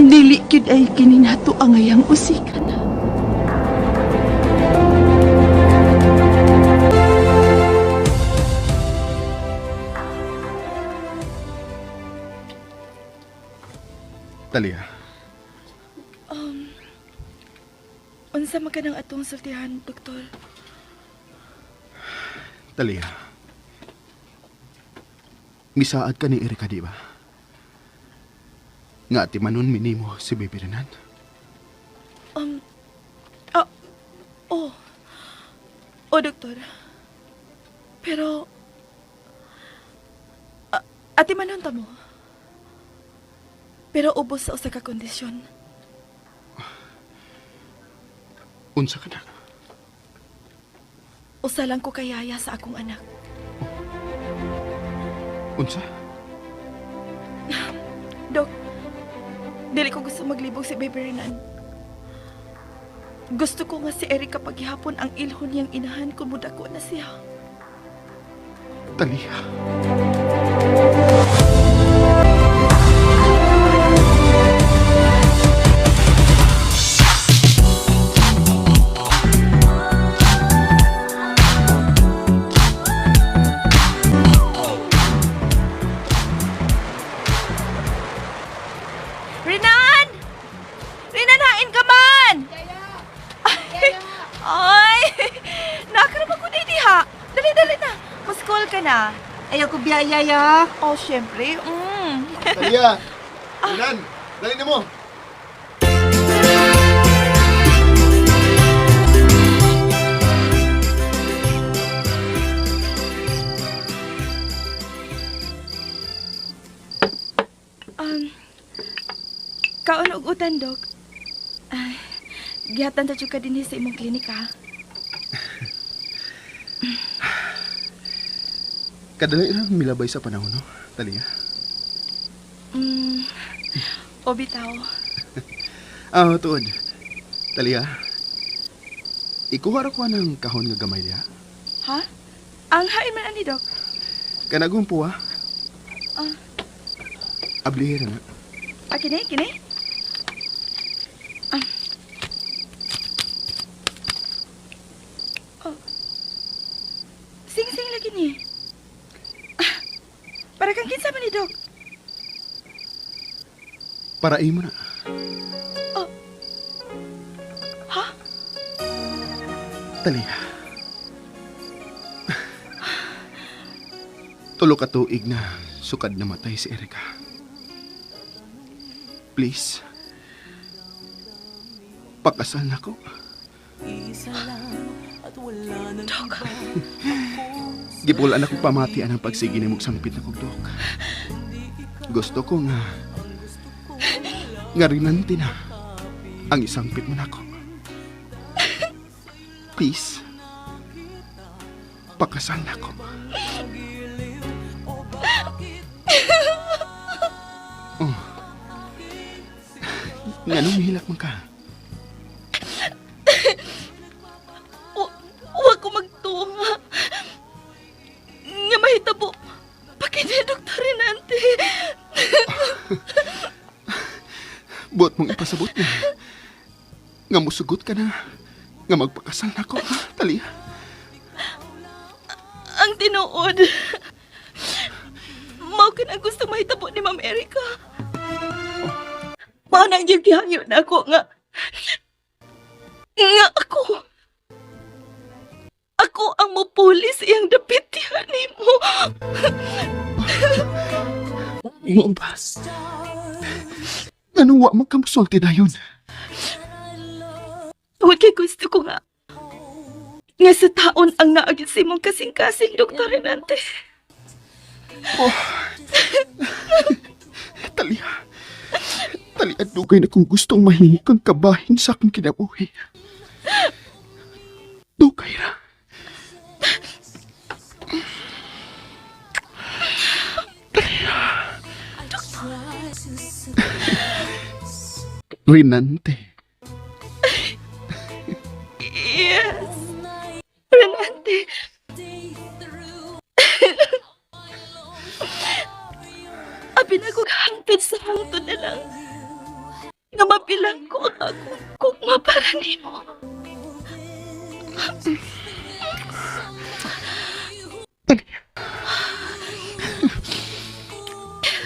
Dili gyud ay kininato ang ayang usikan. Talia, Unsa man ka ng atong sultihan, doktor? Talia. Misaad ka ni Erika, di ba? Nga atimanon minimo si Baby Renan. Ah, oh. Oh, doktor. Pero, ati manon ta mo. Pero ubos sa usa ka kondisyon. Unsa ka na? Usa lang ko kayaya sa akong anak. Unsa? Dok, dili ko gusto maglibog si Baby Renan. Gusto ko nga si Erika paghihapon ang ilhon niyang inahan kung mudako na siya. Talia. Renan! Renan, hain ka man! Ay! Nakarap ako di diha. Dali, dali na. Mas-call ka na. Ayaw ko biyaya ya. Oh, syempre. Talia! Renan! Dali na mo! Kaon og utan, Dok. Ay, gihatan ta jud ka dinhi sa imong klinika. Kadali lang milabay sa panahon, no? Talia. O bitaw. Ah, tuod. Talia. Ikuha ra ko ng kahon nga gamay diha. Ha? Ang hain man ani, Dok. Kanagong puwa. Ah. Ablihe ra na. Ah, kini, kini. Ah. Oh. Sing-sing lagi ni. Ah, para kang kinsa man ni, Dok. Para imo na. Oh. Ha? Talia. Tulo ka tuig na sukad na matay si Erika. Please. Pakasal na ko. Dok. Gipulaan akong pamatian ang pagsige ni sangpit na kog, Dok. Gusto ko nga nga rinante na ang isangpit mo nako. Please. Pakasal na ko. Oh. Nganong mihilak man ka? Wa ko magtuo nga. Nga mahitabo. Pakini, Dr. Renante. Buot mong ipasabot na. Nga musugot ka na. Nga magpakasal na ko, ha, Talia? Ang tinuod. Mao ka na gusto mahitabo ni Ma'am Erika. Mao nang iyang gihangyo na ako nga nga ako. Ako ang mupuli sa iyang dapit diha nimo. Mo ba? Anong wa man ka musulti dayon? Huwag kay gusto ko nga. Nga sa taon ang naagit sa imong kasing-kasing, Dr. Renante. Oh. Talia. Talia, dugay na kung gustong mahimo kang kabahin sa akong kinabuhi. Dugay ra. Talia. Renante. Yes. Renante. Abi na ko hangtod sa hangtod na lang. Nga mabilang ko ang akong kugma para nimo. Talia.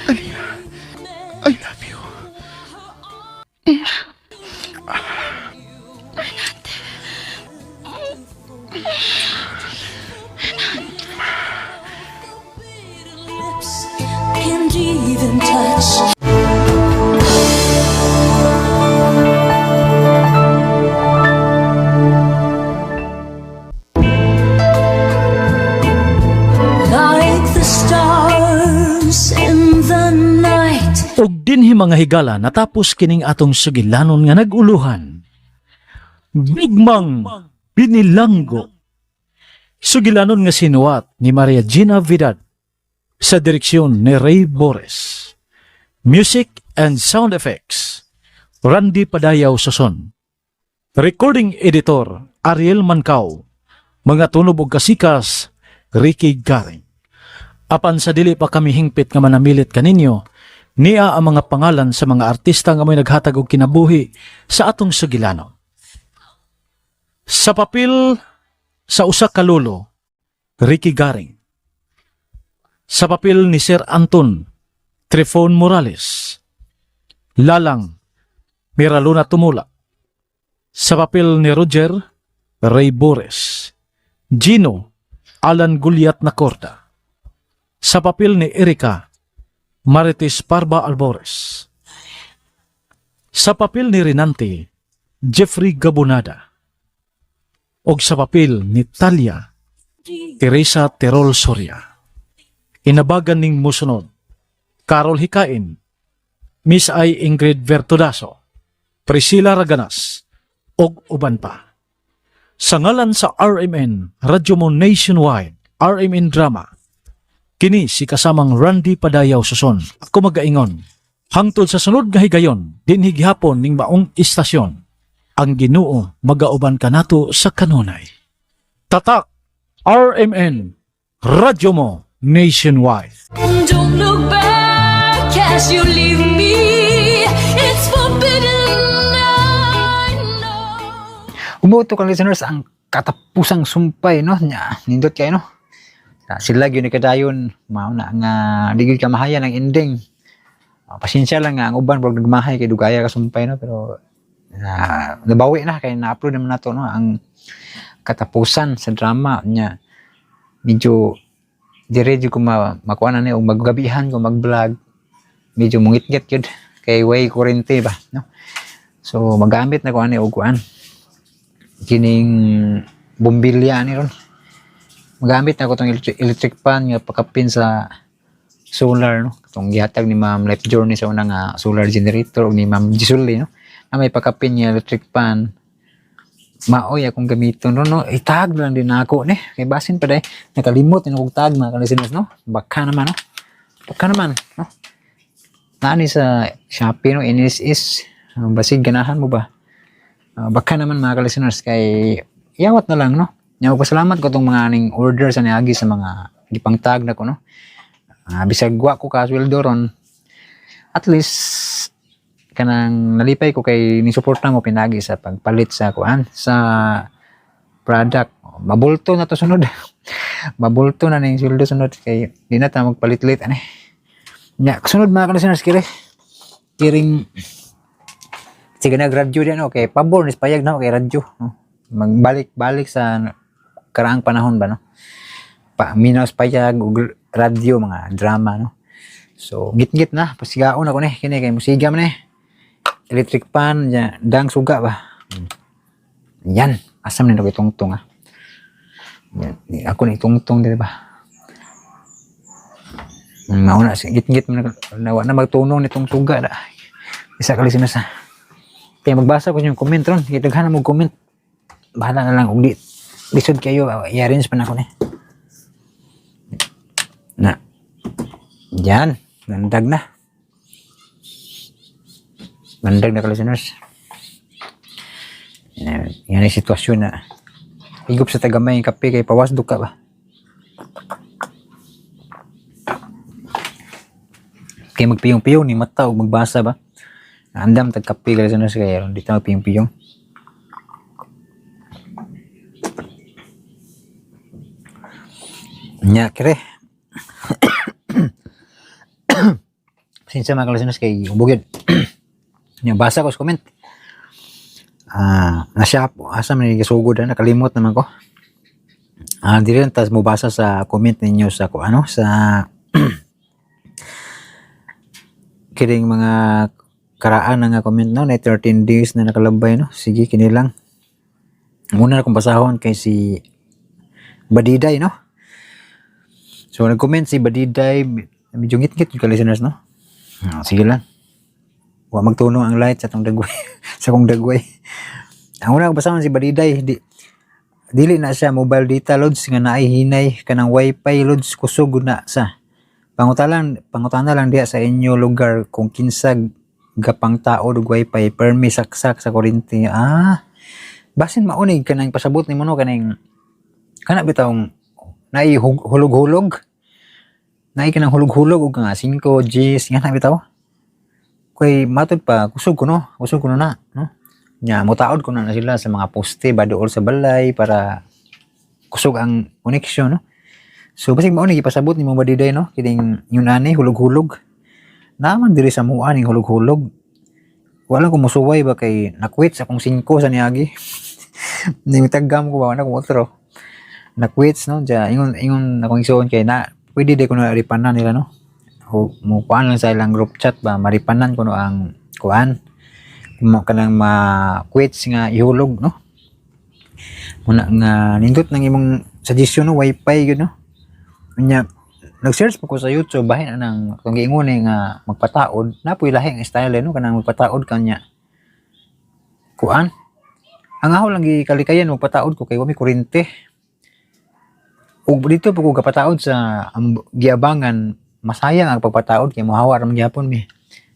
Talia. I love you. Renante. Can't even touch. Kini, mga higala, natapos kining atong sugilanon nga nag-uluhan, "Gugmang Binilanggo." Sugilanon nga sinuwat ni Maria Gina Vidad sa direksyon ni Ray Bores. Music and sound effects, Randy Padayaw Soson. Recording editor, Ariel Mancao. Mga tunob ug kasikas, Ricky Garing. Apan sa dili pa kami hingpit nga manamilit kaninyo, nia ang mga pangalan sa mga artista nga may naghatag og kinabuhi sa atong sugilanon. Sa papel sa usa ka lolo, Ricky Garing. Sa papel ni Sir Anton, Trifon Morales. Lalang, Miraluna Tumula. Sa papel ni Roger, Ray Bores. Gino, Alan Guliat Nacorda. Sa papel ni Erika, Marites Parba Albores. Sa papel ni Rinante, Jeffrey Gabonada. Og sa papel ni Talia, Teresa Terol Soria. Inabagan ning musunod, Carol Hikain, Miss I Ingrid Vertudaso, Priscilla Raganas, og uban pa. Sa ngalan sa RMN, Radyo Mo Nationwide, RMN Drama, kini si kasamang Randy Padayaw Suson. Ako magaingon, hangtod sa sunod nga higayon, dinhi gihapon ning maong istasyon, ang Ginoo magauban kanato sa kanunay. Tatak RMN, Radyo Mo Nationwide. Don't look back as you leave me. It's forbidden, I know. Umuto kang listeners ang katapusang sumpay, no? Nya, nindot kayo, no? Sa sila gyud ni kadayon mao na nga di gyud ka mahayan ang ending. Ah, pasensya lang nga ang uban pag nagmahay kay dugaya ka sumpay, no? Pero nabawi na kay na-upload naman nato, no, ang katapusan sa drama niya. Medyo dire jud ko makuha na ni og maggabihan ko mag-vlog, medyo mungitngit gyud kay way kuryente ba, no? So magamit na ko ani og kuan, kining bombilya ni ron. Magamit na ko tong electric fan nga pakapin sa solar, no, katong gihatag ni Ma'am Life Journey sa unang nga solar generator ug ni Ma'am Gisuli, no, na may pakapin nga electric fan. Maoy akong gamiton ron, no? Itag lang din ako ni kay basin pa day nakalimot ni akong tag, mga ka-listeners, no? Baka naman, no? Baka naman, no? Naani sa Shopee, no, NSS. Basig ganahan mo ba? Ah, baka naman, mga ka-listeners, kay iyawat na lang, no? Nya magpasalamat ko tong mga aning order sa niagi sa mga gipangtag na ko, no? Bisag wa ko kasweldo ron, at least kanang nalipay ko kay ni suporta mo pinagi sa pagpalit sa kuan, sa product. Mabulto na to sunod. Mabulto na ning sweldo sunod kay di na ta magpalit-lit ani. Nya sunod, mga ka-listeners, kiri kiring sige na radyo din, no? Kay pabor ni payag na kay radyo, no? Magbalik-balik sa karaang panahon ba, no? Pa minaw payag ug radyo, mga drama, no? So ngit-ngit na pasigaon ako ni kini kay musiga man ni electric fan nya dang suga ba. Yan, asam ni ko itungtong, ah. Yan, ako ni itungtong diri ba. Mauna si ngit-ngit man na, wa na magtunong nitong suga da. Isa ka listeners, ha. Kaya magbasa ko yung comment ron. Kaya daghan na mo comment. Bahala na lang og di lisod kayo, i-arrange pa na ako ni. Na. Yan, nandag na. Mandag na ka, listeners. Yan, yan ang sitwasyon na higop sa tagamay yung kape kay pawas duka ba. Kay magpiyong-piyong ni mata og magbasa ba. Andam tag kape ka, listeners, kay aron di ta magpiyong-piyong. Nya kere. Pasensya, mga listeners, kay ubogid. Nya basa ko sa comment. Ah, nasiya asa man ni gasugod na, nakalimot naman ko. Ah, dili lang tas mobasa sa comment ninyo sa ko ano sa kining mga karaan na nga comment, no, na 13 days na nakalabay, no. Sige, kini lang. Muna na kong basahon kay si Badiday, no. So nag-comment si Badiday, medyo ngit-ngit yung ka-listeners, no. Ah, sige lang. Wa magtunong ang light sa atong dagway, sa akong dagway. Ang una ko basahon si Badiday, di dili na siya mobile data, loads, nga naay hinay kanang wifi, loads, kusog na sa pangutana lang diha sa inyo lugar kung kinsa gapang tao og wifi, permi saksak sa kuryente. Ah, basin maunig kanang pasabot nimo, no, kaning kana bitawng naay hulog-hulog, naay kanang hulog-hulog og nga 5 Gs nga na bitaw kay matud pa kusog kuno, kusog kuno na, no. Nya motaod kuno na sila sa mga poste ba duol sa balay para kusog ang connection, no. So basig mao ni gipasabot nimo, Badiday, no, kining yun ani hulog-hulog naman diri sa mua ning hulog-hulog. Wala ko musuway ba kay nakwit sa akong 5 sa niagi ning tagam ko ba na kung otro nakwits, no. Diya ingon ingon akong igsuon kay na pwede di ko na ripanan nila, no. Mo kuan lang sa ilang group chat ba, maripanan ko no ang kuan mo kanang ma-quits nga ihulog, no. Muna nga nindot nang imong suggestion, no, wifi yun, no. Unya nag-search pa ko sa YouTube bahin anang kung giingon eh nga magpataod na poy lahi ang style eh, no, kanang magpataod kanya kuan. Ang ako lang gikalikayan magpataod ko kay wa may kuryente ug dito pa ko gapataod sa giabangan. Masayang ang pagpataod kay mohawa ra man gyapon mi.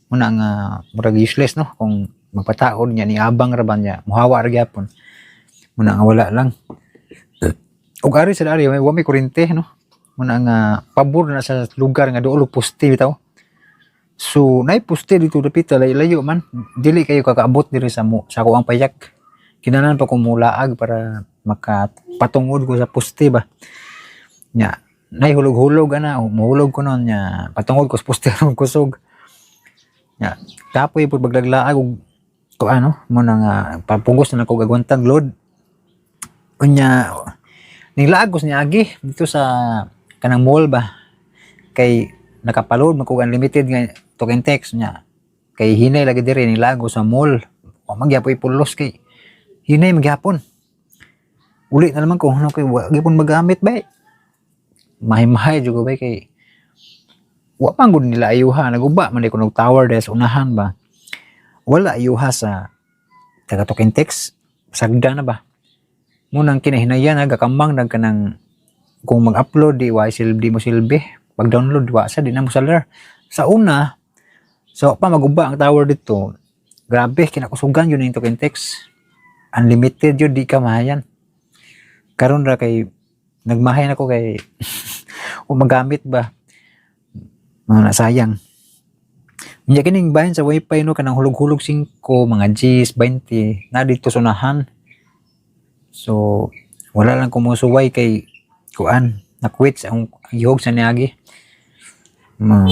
Muna nga murag useless, no, kung magpataod niya ni abang ra ba niya mohawa ra gyapon. Muna nga wala lang ug ari sa ari wa may kuryente, no. Muna nga pabor na sa lugar nga duol og poste bitaw. So naay poste dito dapita, layo-layo man, dili kayo kakaabot diri sa mo sa ako ang payak. Kinahanglan pa ko mulaag para makapatungod ko sa poste ba. Nya nay hulog-hulog ana, muhulog ko noon nya patungod ko sa poste aron kusog. Nya kapoy pud paglaglaag og kuan, no. Mo na nga papugos na ko agwantag load. Unya nilaag ko sa niagi dito sa kanang mall ba kay nakapaload man kog unlimited nga talk and text nya kay hinay lagi diri. Nilaag ko sa mall, wa man gyapoy pulos kay hinay magyapon. Uli na naman ko, ano, kay wa gyapon magamit bay. Mahimahay jud ko bay kay wa pa gud nila ayuha. Naguba man di ko og tower dahil sa unahan ba. Wala ayuha sa taga talk and text, sagda na ba. Munang kinahinayan nagakamang nag kanang kung mag-upload di wa silbi mo silbi, pag-download wa sa di na mo salar. Sa una, so pa maguba ang tower dito, grabe kinakusugan yun yung talk and text, unlimited yun, di ka mahayan. Karon ra kay nagmahay na ko kay o magamit ba mga nasayang. Unya kining bahin sa wifi, no, kanang hulog-hulog 5, mga Gs, 20 na dito sunahan. So wala lang kumusuway kay kuan nakwits ang gihog sa niagi. Ma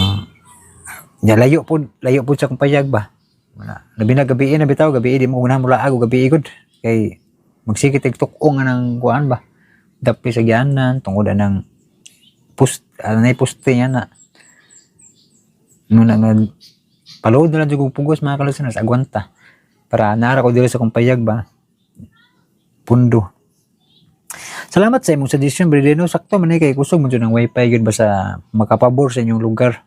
ya layo pod, layo pod sa akong payag ba. Wala labi na gabi na bitaw, gabi di mo ganahan mulaag og gabi gud kay magsigit tig tuk-ong nga ng kuan ba, dapi sa gianan tungod anang post anay poste niya na. Muna nga paload na lang jud kog pugos, mga ka-listeners, agwanta para naara ko diri sa akong payag ba, pundo. Salamat sa imong suggestion, Bredeno. Sakto man ni kay kusog man jud ang wifi gyud ba sa makapabor sa inyong lugar.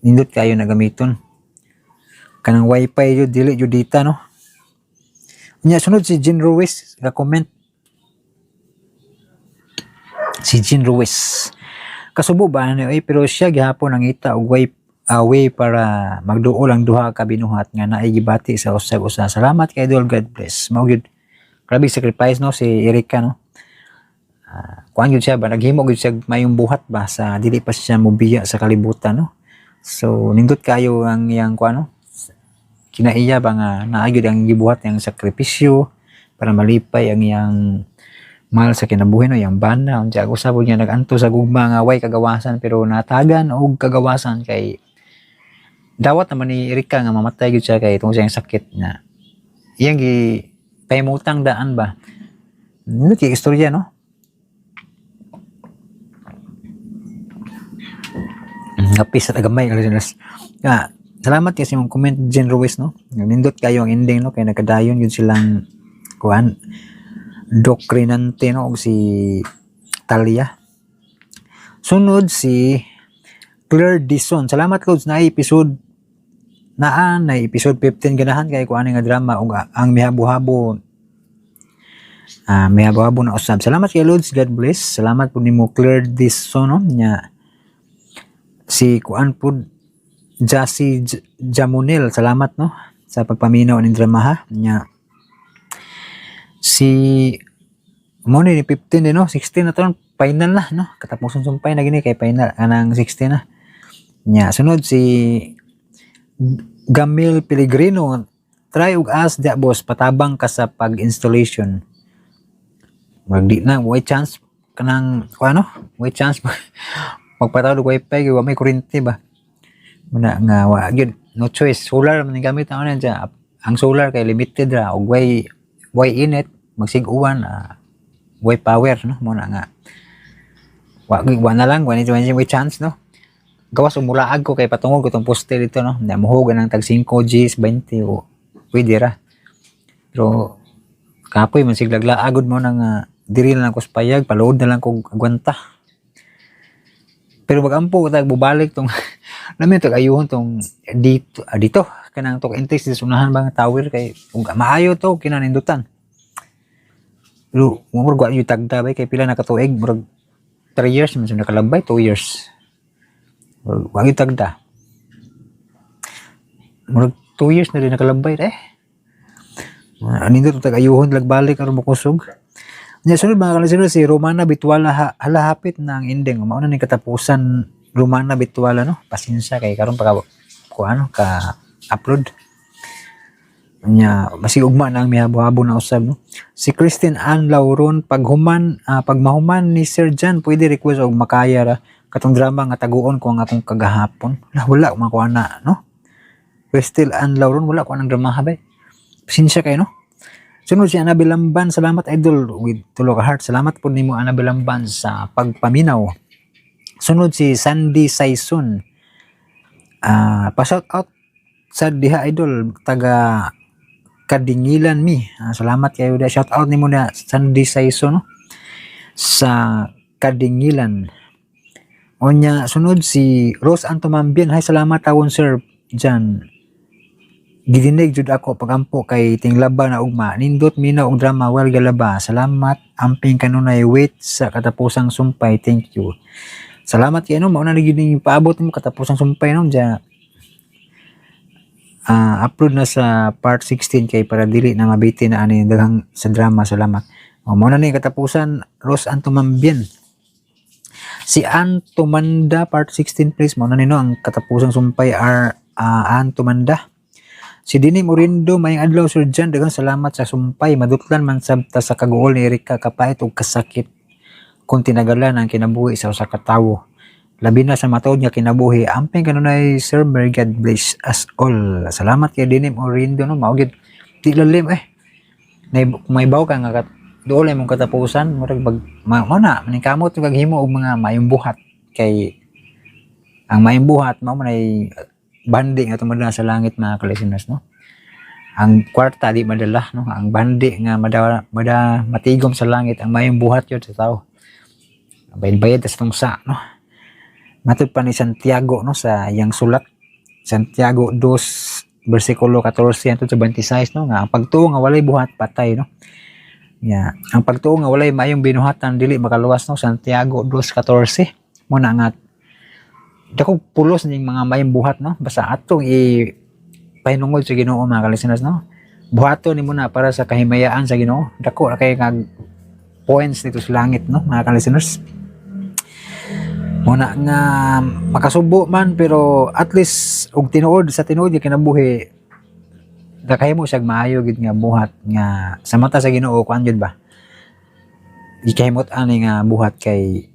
Nindot kayo na gamiton. Kanang wifi jud, dili jud dita, no. Unya sunod si Jean Ruiz ga-comment. Si Jean Ruiz. Kasubo ba ano eh, pero siya gihapon nangita og way para magduol ang duha ka binuhat nga naay gibati sa usag usa. Salamat kay Idol, God bless. Mao gyud. Grabe sacrifice, no, si Erika, no. Kuan gyud siya ba, naghimo gyud siya mayong buhat ba sa dili pa siya mobiya sa kalibutan, no. So nindot kayo ang iyang kuan, no. Kinaiya ba nga naa gyud ang gibuhat yang sakripisyo para malipay ang iyang mahal sa kinabuhi, no, yang bana. Unsa ako sabod niya nag-anto sa gugma nga way kagawasan pero natagan og kagawasan kay dawat naman ni Erika nga mamatay gyud siya kay tungod sa iyang sakit na iyang gi pahimutang daan ba. Nindot kay istorya, no. Ngapis at agamay ka listeners. Nga, salamat kasi mong comment, Jen Ruiz, no. Nindot kayo ang ending, no, kay nagkadayon yun silang kuan Doc Renante, no, ug si Talia. Sunod si Claire Dison. Salamat, Lods, na episode Naa na episode 15. Ganahan kay ko ani nga drama ug ang mihabo-habo, mihabo-habo na usab. Salamat kay Lods, God bless. Salamat po nimo, Claire Disono. Nya si kuan pud, Jassy Jamunel, salamat, no, sa pagpaminaw ning drama, ha. Nya si mo ni 15 din, no, 16 na to, final na, no, katapusan sumpay na gini kay final anang 16 na. Nya sunod si Gamil Pellegrino, try og ask dia, boss, patabang ka sa pag-installation. Murag di na, way chance kanang kuan, ano, way chance magpatawag og wifi kay wa may kuryente ba. Muna nga wa gyud, no choice, solar man yung gamit na diya. Ang solar kay limited ra og way init, magsig-uwan, way power, no. Muna nga wa wa na lang, wa ni way chance, no. Gawas umulaag ko kay patungod ko tong poste dito, no, na muhugan ng tag 5 Gs 20 o pwede ra. Pero kapoy man siglaglaagod mo nang diri na lang ko sa payag, paload na lang ko agwanta. Pero magampo tag bubalik tong namin tag ayuhon tong dito, dito kanang tong intis sa unahan ba nga tower kay kung maayo to kinanindutan. Pero murag wa yung tagda bay kay pila na katuig, murag 3 years man siya nakalabay, 2 years. Murag wa yung tagda. Murag 2 years na rin nakalabay eh. Nindot tag ayuhon lagbalik aron mokusog. Nya sunod, mga kalisunod, si Romana Bitwala, ha, hala, hapit na ang ending. Mauna ni katapusan, Romana Bitwala, no. Pasensya kay karon pa ka ko ano ka upload. Nya masig ugma na ang mihabo-habo na usab, no. Si Christine Ann Lauron, paghuman, pagmahuman ni Sir John, pwede request og Makaya ra, katong drama nga Taguon ko ang Akong Kagahapon. Wala, wala ko makuha na, no. Christine Ann Lauron, wala ko anang drama ha bay. Pasensya kayo, no. Sunod si Annabel Lamban, salamat idol with tulo ka heart. Salamat po nimo, Annabel Lamban, sa pagpaminaw. Sunod si Sandy Saison. Pa-shout out sa diha idol, taga Kadingilan mi. Salamat kayo da. Shout out nimo na, Sandy Saison, no? Sa Kadingilan. Onya sunod si Rose Antomambien. Hi, salamat tawon, Sir Jan. Gidinig jud ako pagampo kay tinglaba na ugma. Nindot minaw og drama well galaba. Salamat, amping kanunay, wait sa katapusang sumpay. Thank you. Salamat kay, no, mauna na gyud ning paabot mo katapusang sumpay, no, diya. Upload na sa part 16 kay para dili na mabiti na ani daghang sa drama. Salamat. O, mao na ni katapusan, Rose Antomambien. Si Antomanda, part 16 please. Mao na ni, no, ang katapusang sumpay are Antomanda. Si Dini Morindo, mayang adlaw, Sir John, daghang salamat sa sumpay. Madutlan man sabta sa kaguol ni Erika, kapait og kasakit kung tinagalan ang kinabuhi sa usa ka tawo. Labi na sa matuod nga kinabuhi. Amping kanunay, Sir Mary, God bless us all. Salamat kay Dini Morindo, no, mao gyud di lalim eh. Nay may baw ka nga kat dool imong katapusan, murag mag mao na maningkamot kag himo og mga maayong buhat kay ang maayong buhat mao man ay bandi nga tumadala sa langit, mga ka-listeners, no. Ang kwarta di madala, no. Ang bandi nga mada, mada matigom sa langit ang maayong buhat yun sa tao. Bayad-bayad tas tungsa, no. Matod pa ni Santiago, no, sa iyang sulat, Santiago 2 bersikulo 14 hangtod sa 26, no, nga ang pagtuo nga walay buhat patay, no. Ya, ang pagtuo nga walay maayong binuhatan dili makaluwas, no. Santiago 2:14. Mo na nga dako pulos ning mga maayong buhat, no, basta atong i pahinungod sa Ginoo, mga ka-listeners, no. Buhaton nimo na para sa kahimayaan sa Ginoo, dako ra kay nga points dito sa langit, no, mga ka-listeners. Muna nga makasubo man, pero at least og tinuod, sa tinuod nga kinabuhi, nakahimo siya maayo gid nga buhat nga sa mata sa Ginoo kuan gyud ba, gikahimot ani nga buhat kay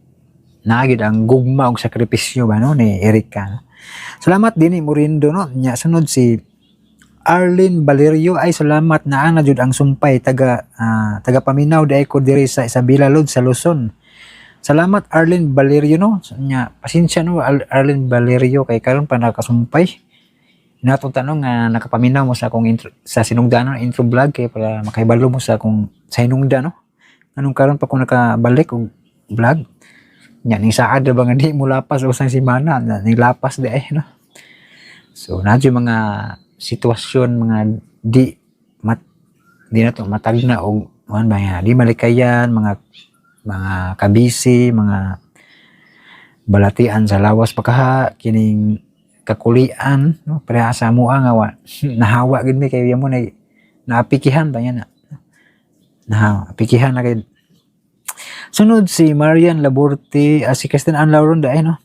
naa gid ang gugma og sakripisyo ba, no, ni Erika, no? Salamat din ni Morindo, no. Nya sunod si Arlene Valerio, ay salamat, naa na jud ang sumpay, taga paminaw diay ko diri sa Isabela Lod sa Luzon. Salamat, Arlene Valerio, no. Nya pasensya, no, Arlene Valerio, kay karon pa nakasumpay. Natong tanong nga nakapaminaw mo sa akong intro, sa sinugdanon intro vlog, kay para makahibalo mo sa akong sa hinungdan, no. Anong karon pa ko nakabalik og vlog. Nya ning saad ra ba nga di mo lapas og usang semana, ning lapas di ay, no. So naa jud mga sitwasyon, mga di na to matagna og kuan ba nga di malikayan, mga kabisi, mga balatian sa lawas pa kaha kining kakulian, no? Pareha sa amoa nga wa nahawa gid mi kay mo na naapikihan ba yan na naapikihan na kay. Sunod si Marian Laborte, si Kristen Ann Lauron daay, no?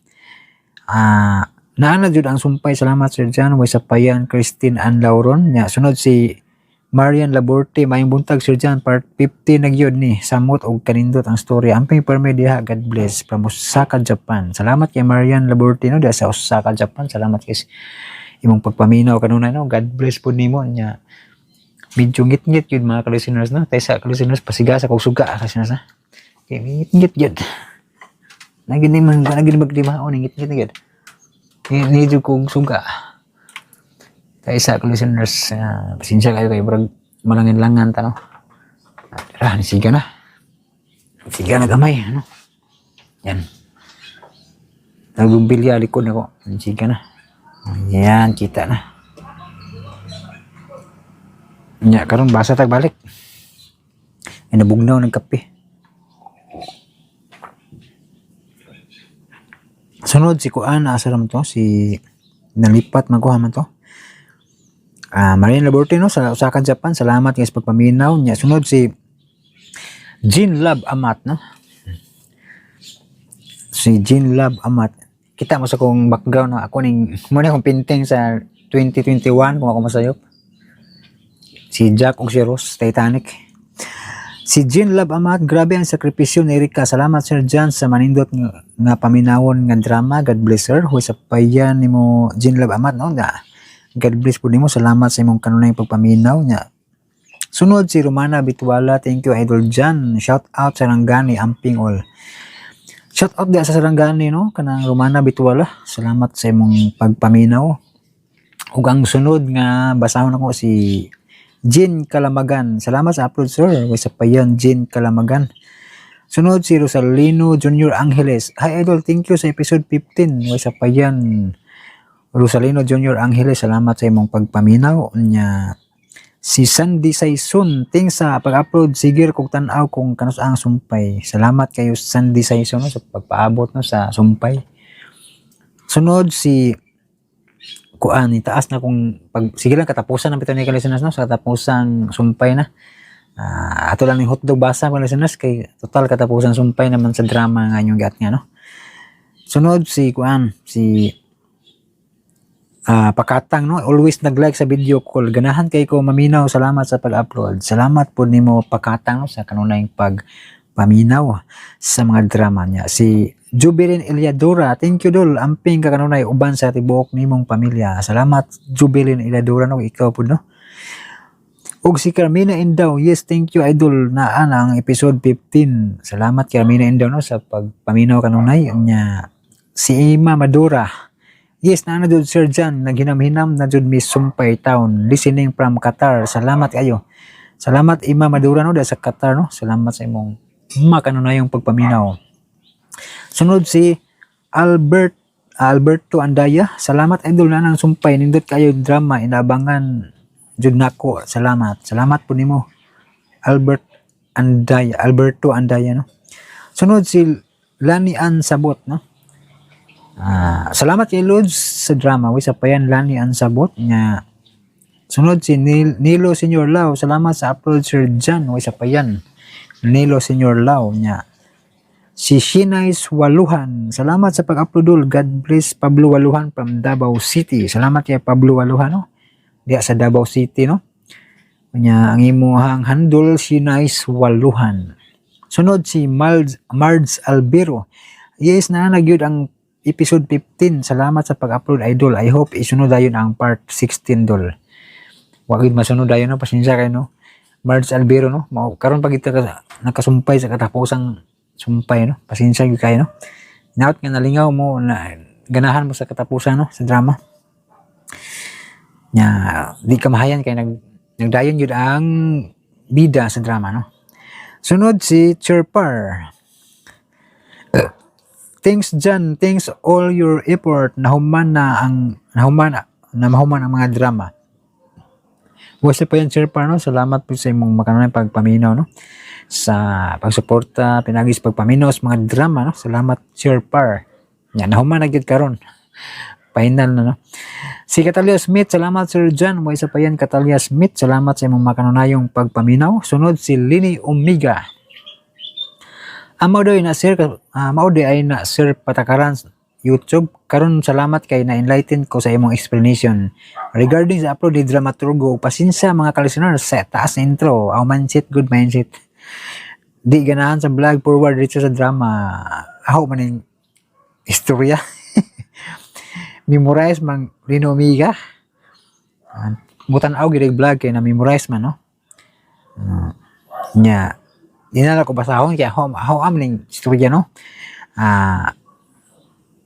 Naa na jud ang sumpay. Salamat, Sir John. Way sapayan, Christine Ann Lauron. Nya sunod si Marian Laborte, maayong buntag, Sir John, part 50 na gyud ni. Samot og kanindot ang story. Amping permi diha, God bless from Osaka, Japan. Salamat kay Marian Laborte, no, diha sa Osaka, Japan. Salamat kay imong pagpaminaw kanunay, no. God bless pud nimo nya. Medyo ngit-ngit yun, mga ka-listeners, no. Taysa, ka-listeners, pasigasa kog suga, ka-listeners, ha. Kay ngit-ngit yun. Nagini man nagini magdimaon ngit-ngit na gyud. Ni kog suga. Taysa, ka-listeners, pasensya kayo kay murag malangan-langan ta, no. Tara, nisiga na. Siga na gamay, ano. Yan. Nagumbilya likod ako. Nisiga na. Yan, kita na. Nya karon basa tag balik. Ay, nabugnaw ng kape. Sunod si Kuan, asa raman to, si nalipat man man to. Marian Laborte, no, sa Osaka, Japan. Salamat guys pagpaminaw niya. Sunod si Jean Love Amat, no. Si Jean Love Amat. Kita mo sa kong background, no? Ako ning mo na akong painting sa 2021 kung ako masayop. Si Jack ug si Rose, Titanic. Si Jean Love Amat, grabe ang sakripisyo ni Erika. Salamat, Sir John, sa manindot nga paminawon nga drama. God bless, sir. Huy sa payan nimo, Jean Love Amat, no? Na, God bless po nimo. Salamat sa imong kanunay pagpaminaw niya. Sunod si Romana Bitwala, thank you, Idol John. Shout out sa Sarangani, amping all. Shout out diha sa Sarangani, no, kanang Romana Bitwala. Salamat sa imong pagpaminaw. Ug ang sunod nga basahon ako si Jean Kalamagan. Salamat sa upload, sir. Way sa payan, Jean Kalamagan. Sunod si Rosalino Junior Angeles. Hi, Idol, thank you sa episode 15. Way sa payan, Rosalino Junior Angeles, salamat sa imong pagpaminaw. Nya si Sandy Sayson, thanks sa pag-upload. Sige kog tan-aw kung kanus ang sumpay. Salamat kayo, Sandy Sayson, no, sa pagpaabot, no, sa sumpay. Sunod si kuan, itaas na kung pag sige lang katapusan ng pito ni listeners, no, sa katapusang sumpay na. Ato lang ning hotdog basa mga listeners kay total katapusan sumpay naman sa drama nga inyong gat nga, no. Sunod si kuan, si Pakatang, no, always nag-like sa video call. Ganahan kay ko maminaw. Salamat sa pag-upload. Salamat po nimo, Pakatang, no, sa kanunayng pagpaminaw sa mga drama niya. Si Jubilin Eliadora, thank you, dol. Amping ka kanunay uban sa tibuok nimong pamilya. Salamat, Jubilin Eliadora, no, ikaw po, no. Ug si Carmina Indaw, yes, thank you, Idol, naa na ang episode 15. Salamat, Carmina Indaw, no, sa pagpaminaw kanunay niya. Si Ima Madura, yes, naa na jud, Sir John, naghinam-hinam na jud mi Sumpay Town, listening from Qatar. Salamat kayo. Salamat, Ima Madura, no, dahil sa Qatar, no. Salamat sa imong makanunayong pagpaminaw. Sunod si Alberto Andaya. Salamat, Idol, na nang sumpay, nindot kayo drama, inabangan jud nako. Salamat. Salamat po nimo, Albert Andaya, Alberto Andaya, no. Sunod si Lani Ann Sabot, no. Salamat kay Lods sa drama. Way sa payan, Lani Ann Sabot nga. Sunod si Nilo Senior Lau. Salamat sa upload, Sir John. Way sa payan, Nilo Senior Lau nya. Si Shinais Waluhan. Salamat sa pag-upload, dol. God bless, Pablo Waluhan from Davao City. Salamat kay Pablo Waluhan, no. Diya sa Davao City, no. Nya ang imuhang handle Shinais Waluhan. Sunod si Marge Albero. Yes, na nagyud ang episode 15. Salamat sa pag-upload, Idol. I hope isunod dayon ang part 16, dol. Wa gyud masunod dayon, no. Pasensya kayo, no. Marge Albero, no. Mao karon pag kita nakasumpay sa katapusang sumpay, no. Pasensya gyud kayo, no. Inaot nga nalingaw mo na ganahan mo sa katapusan, no, sa drama. Nya di ka mahayan kay nagdayon gyud ang bida sa drama, no. Sunod si Chirpar. Thanks, John. Thanks all your effort. Nahuman na ang nahuman na mahuman ang mga drama. Wasa pa yan, Sir Parno. Salamat po sa imong makanunay pagpaminaw, no? Sa pagsuporta, pinagis pagpaminaw sa mga drama, no? Salamat, Sir Par. Yan, nahuman na gyud karon. Final na, no? Si Catalia Smith, salamat, Sir John. Wa isa pa yan, Catalia Smith. Salamat sa imong makanunayong pagpaminaw. Sunod si Lini Omega. Ang mao na sir, mao ay na sir patakaran YouTube. Karon salamat kay na-enlighten ko sa imong explanation regarding sa upload ni Dramaturgo. Pasensya, mga ka-listener, sa taas na intro. Aw mindset, good mindset. Di ganahan sa vlog, forward dito sa drama. Aho man ning istorya. Memorize mang Lino Omega. Mutan-aw gid vlog kay na memorize man, no. Nya di na lang ko basahon kay aho aho am ning istorya, no.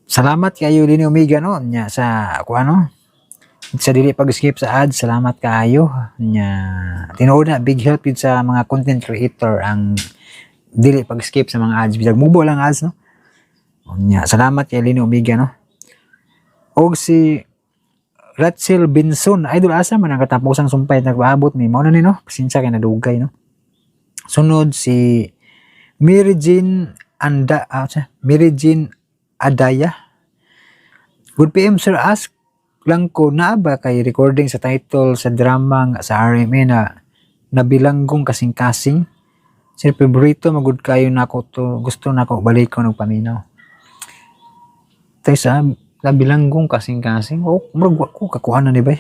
Salamat kayo, Lini Omega, no, nya sa kuan, no, sa dili pag-skip sa ads. Salamat kaayo. Nya tinuod na big help yun sa mga content creator ang dili pag-skip sa mga ads, bisag mubo lang ads, no. Nya salamat kay Lini Omega, no. Og si Ratzel Binson, idol, asa man ang katapusang sumpay? Nagpaabot ni mao na ni, no? Pasensya kay nadugay, no. Sunod si Mary Jean Anda, Mary Jean Adaya. "Good PM, sir, ask lang ko, naa ba kay recording sa title sa drama nga sa RMN na Nabilanggong Kasing-Kasing? Sir, favorito magud kayo nako to, gusto nako balikon og paminaw." Tay sa Nabilanggong Kasing-Kasing, oh, murag wa ko kakuha na ni bay.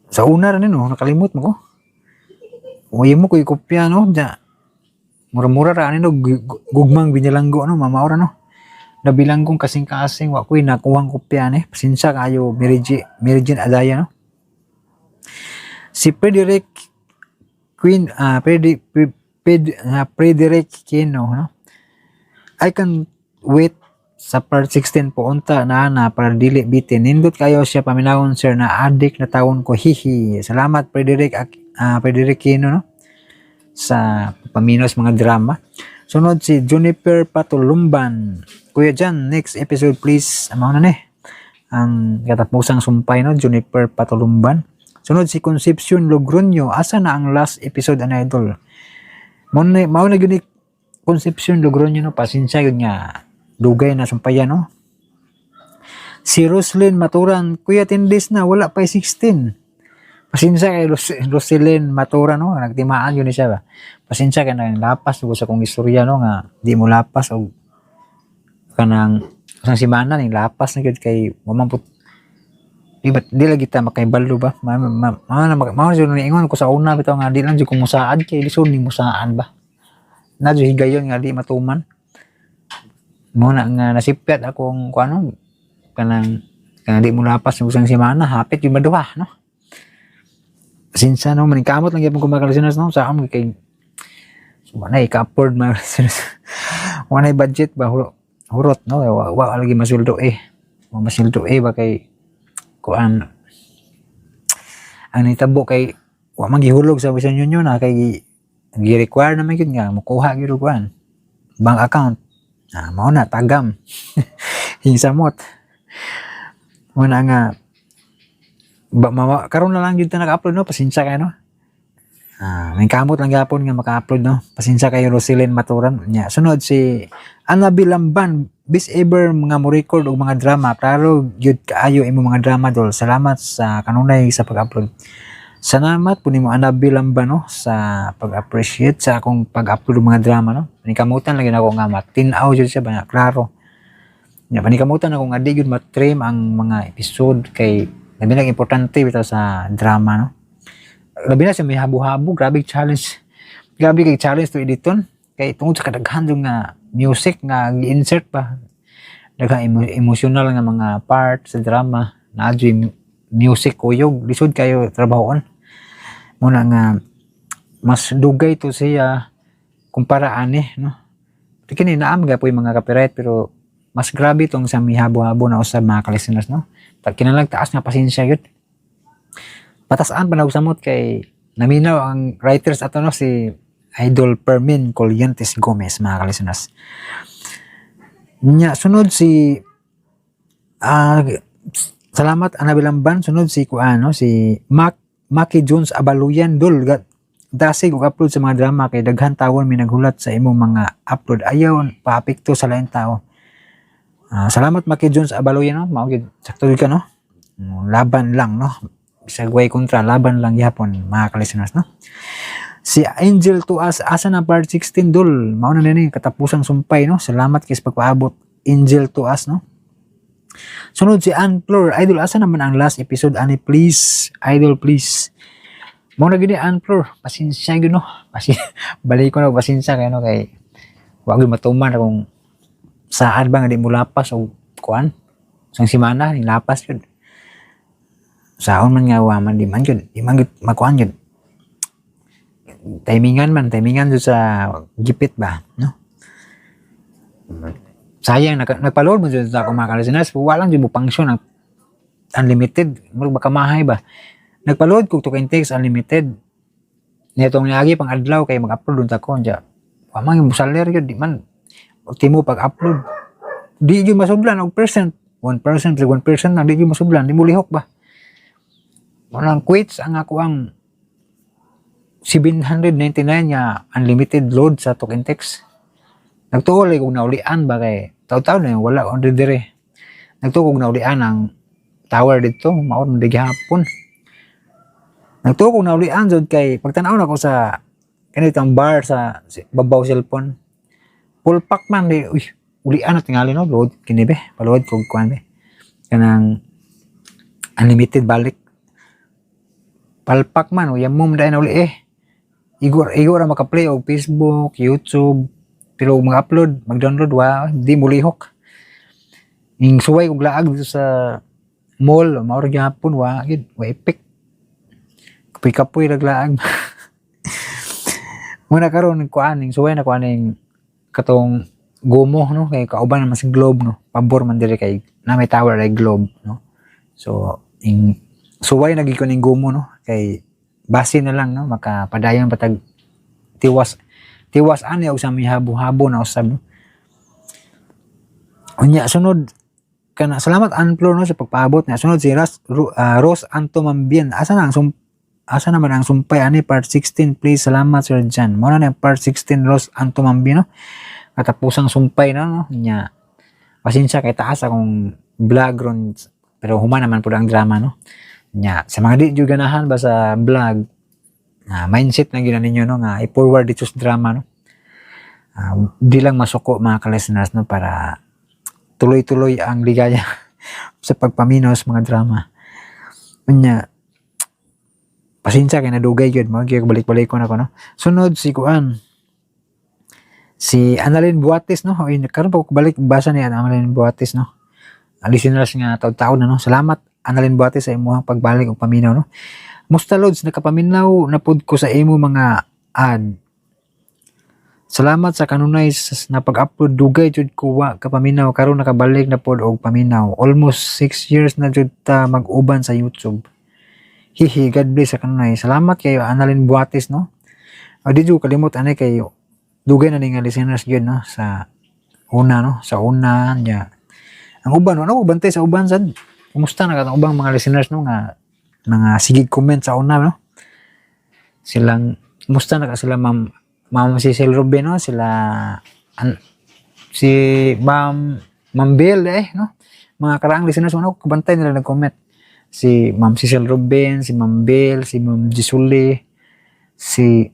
Sa una ra ni, no, nakalimot mo ko. Uy mo ko ikopya, no, ja. Mura-mura ra ani, no, Gugmang Binilanggo, no, mamaora, no. Nabilanggong Kasing-Kasing, wa ko'y nakuhang kopya ni. Pasensya kayo, Mary Jane Adaya, no. Si Frederick Queen, Frederick Quino, no. "I can wait sa part 16 po unta na na para dili bitin. Nindot kayo siya paminawon, sir, na addict na tawon ko, hihi." Salamat, Frederick Quino, no, sa paminos mga drama. Sunod si Juniper Patulumban. "Kuya Jan, next episode please." Amaw na ni ang katapusang sumpay, no, Juniper Patulumban. Sunod si Concepcion Logroño. "Asa na ang last episode ana, idol?" Mao na gyud ni Concepcion Logroño, no, pasensya yun nga dugay na sumpayan, no. Si Roslyn Maturan, "Kuya, 10 days na, wala pa 16." Pasensya kay Roselyn Maturan, no, nagtimaan yun ni siya ba. Pasensya kay nang lapas ug sa kong istorya, no, nga di mo lapas og kanang isang semana ning lapas na gyud kay wa man put di ba, di lagi ta makaibalo ba. Ma ma ma ma ma ma ingon ko sa una bitaw nga di lang jud ko musaad kay lisod ni musaad ba. Na jud higayon nga di matuman. Mo na nga nasipyat akong kuano, kanang kanang di mo lapas ng isang semana, hapit yung maduha, no. Pasensya, no, maningkamot lang gyapon ko, mga listeners, no, sa among kay wala ka-afford, mga listeners. Wala budget ba, hurot, no, wa lagi masuldo eh. Wa masuldo eh ba kay kuan ang nitabo kay wa man gihulog sa Western Union na kay gi-require naman gyud nga mukuha gyud og kuan bank account. Mao na tagam. Hingsamot. Mao na nga ba, karon na lang gyud ta naka-upload, no. Pasensya kayo, no. May kamot lang gyapon nga maka-upload, no. Pasensya kayo, Roselyn Maturan. Nya, sunod si Anabi Lamban, "Best ever mga mo record og mga drama. Klaro gyud kaayo imo mga drama, dol. Salamat sa kanunay sa pag-upload." Salamat po nimo, Anabi Lamban, no, sa pag-appreciate sa akong pag-upload og mga drama, no. Panikamutan lang gyud ako nga matin-aw jud siya ba, klaro. Nya panikamutan ako nga di gyud matrim ang mga episode kay labi na importante bitaw sa drama, no. Labi na sa may habo-habo, grabe challenge. Grabe kay challenge to editon kay tungod sa kadaghan yung nga music nga gi-insert pa. Daghang emotional nga mga part sa drama na music kuyog, lisod kayo trabahoon. Muna nga mas dugay to siya kumpara ani, no. Kini naam ga po yung mga copyright pero mas grabe tong sa may habo-habo na usab, mga ka-listeners, no. Kinalang taas nga pasensya yun. Patasaan pa na og samot kay naminaw ang writers ato, no, si Idol Permin Colientes Gomez, mga ka-listeners. Nya sunod si Salamat, Annabel Lamban. Sunod si kuan, no, si Mac Maki Jones Abaluyan. Dol dasig og upload sa mga drama kay daghan tawon may naghulat sa imong mga upload. Ayaw paapekto sa laing tao. Ah, salamat, Maki Jones Abaluyan, no. Mao gyud, sakto gyud ka, no. Laban lang, no. Bisag way kontra, laban lang gyapon, mga ka-listeners, no. Si Angel to us, asa na part 16, dol? Mao na nini katapusang sumpay, no. Salamat kay sa pagpaabot, Angel to us, no. Sunod si Ann Flor, "Idol, asa naman ang last episode ani, please? Idol, please." Mao na gini, Ann Flor, pasensya gyud, no. Balik ko na pasensya kay no, kay wa gyud matuman akong saad ba nga di mo lapas og kuan. Sang simana ni lapas gyud. Saon man nga wa man, di man gyud, di man gyud makuan gyud. Timingan man, timingan jud sa gipit ba, no? Sayang, nagpa-load mo jud sa ako, mga ka-listeners, wala lang jud mo function ang unlimited, murag baka mahay ba. Nagpa-load ko Talk and Text unlimited. Nitong niagi pang adlaw kay mag-upload unta ko diya. Wa man yung musaler gyud, di man ultimo pag-upload. Di gyud masudlan og percent. 1%, 1% na di gyud masudlan, di mo lihok ba. Walang quits ang ako ang 799 nga unlimited load sa Talk and Text. Nagtuo kung naulian ba kay taw-taw na yung wala on dire. Nagtuo kog naulian ang tower dito, mao na gihapon. Nagtuo kog naulian jud kay pagtan-aw nako sa kanitang bar sa babaw cellphone. Full pack man di, uy, ulian na tingali, no, load kini be, pa-load kog kuan be. Kanang unlimited balik. Palpak man, uyam mo dahil na uli eh. Igo, igo ra maka-play og Facebook, YouTube, pero mag-upload, mag-download, wa, di mo lihok. Ning suway kog laag dito sa mall, mao ra gyapon, wa gyud, wa effect. Kapoy-kapoy rag laag. Muna karon kuan ning suway na kuan ning katong Gomo, no, kay kauban naman sa Globe, no. Pabor man diri kay na may tower ay Globe, no. So ing suway na gyud ko ning Gomo, no, kay base na lang, no, makapadayon patag tiwas tiwas ani og sa mihabo-habo na usab, no. Unya sunod kana, salamat, Anflor, no, sa pagpaabot na. Sunod si Rose Anto Mambien, "Asa naman ang sumpay ani part 16, please? Salamat, Sir Jan." Mo na ni part 16, Rose Anto Mambien, no, katapusang sumpay na, no. Nya pasensya kay taas akong vlog ron, pero human naman pud ang drama, no. Nya sa mga di jud ganahan ba sa vlog na mindset na gyud na ninyo, no, nga i-forward dito sa drama, no. Di lang masuko, mga ka-listeners, no, para tuloy-tuloy ang ligaya sa pagpaminaw sa mga drama. Unya pasensya kay nadugay gyud mo kay balik-balik ko na ko, no. Sunod si kuan, si Annalyn Buates, no. Oy, karon pa ko balik basa ni Annalyn Buates, no. Ang listeners nga taud-taon na, no. Salamat, Annalyn Buates, sa imong pagbalik og paminaw, no. "Musta, Lods, nakapaminaw na pud ko sa imo mga ad. Salamat sa kanunay sa na pag-upload. Dugay jud ko wa kapaminaw, karon nakabalik na pod og paminaw. Almost 6 years na jud ta mag-uban sa YouTube. Hihi, God bless sa kanunay." Salamat kay Annalyn Buates, no. O di jud kalimot ani kay dugay na ni nga listeners gyud, no, sa una, no, sa una niya. Ang uban, wala ko bantay sa uban sad. Kumusta na katong ubang mga listeners, no, nga mga sige comment sa una, no? Silang kumusta na ka sila, Ma'am Ma'am Cecil Ruben, no, sila si Ma'am Ma'am Bill eh, no. Mga karaang listeners, ano kabantay nila nag-comment. Si Ma'am Cecil Ruben, si Ma'am Bill, si Ma'am Gisuli, si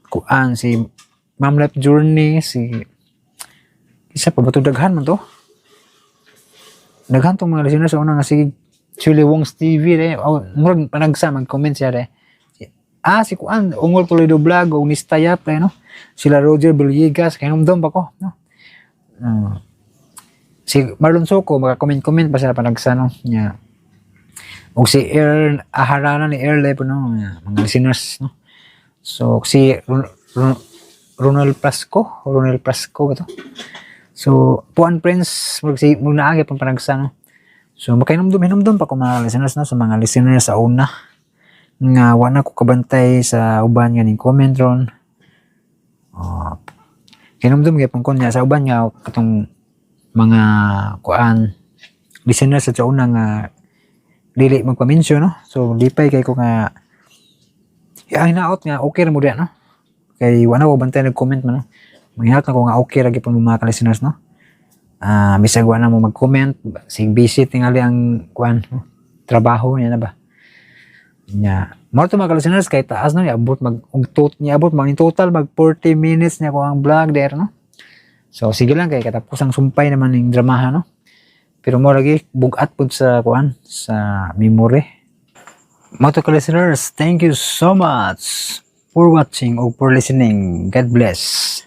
kuan, si Ma'am Life Journey, si isa pa ba to, daghan man to. Daghan tong mga listeners sa una nga si Chuli Wong's TV eh. Oh, murag panagsa mag-comment siya eh. Si kuan, Ungol Toledo Vlog o Nistayap eh, no. Sila Roger Villegas, kay numdum pa ko, no. Si Marlon Soco, maka-comment-comment pa sila panagsa, no. Nya. Og si Earl Aharana ni Earl eh, no, mga listeners, no. So si Ronald Prasco, Ronald Prasco ba to? So, Puan Prince, murag si murag naagi pang panagsa, no. So makainomdum hinumdum pa ko, mga listeners, no, sa mga listeners sa una nga wa na ko kabantay sa uban nga ning comment ron. Oh, hinumdum gyapon ko niya sa uban nga katong mga kuan listeners sa una nga dili magpa-mention, no? So lipay kay ko nga ang hinaot nga okay ra mo diya, no? Kay wala ko bantay nag-comment man, no? Manghinaot na ko nga okay ra gyud mo, mga ka-listeners, no? Ah, bisag wala mo mag-comment, sig busy tingali ang kuan, no? Trabaho niya na ba. Nya, mao to, mga ka-listeners, kay taas, no, niabot mag og tot niabot mag in total mag 40 minutes niya ko ang vlog there, no? So sige lang kay katapos ang sumpay naman ning dramaha, no? Pero mo lagi bugat pud sa kuan, sa memory. Mao to, ka-listeners, thank you so much for watching or for listening. God bless.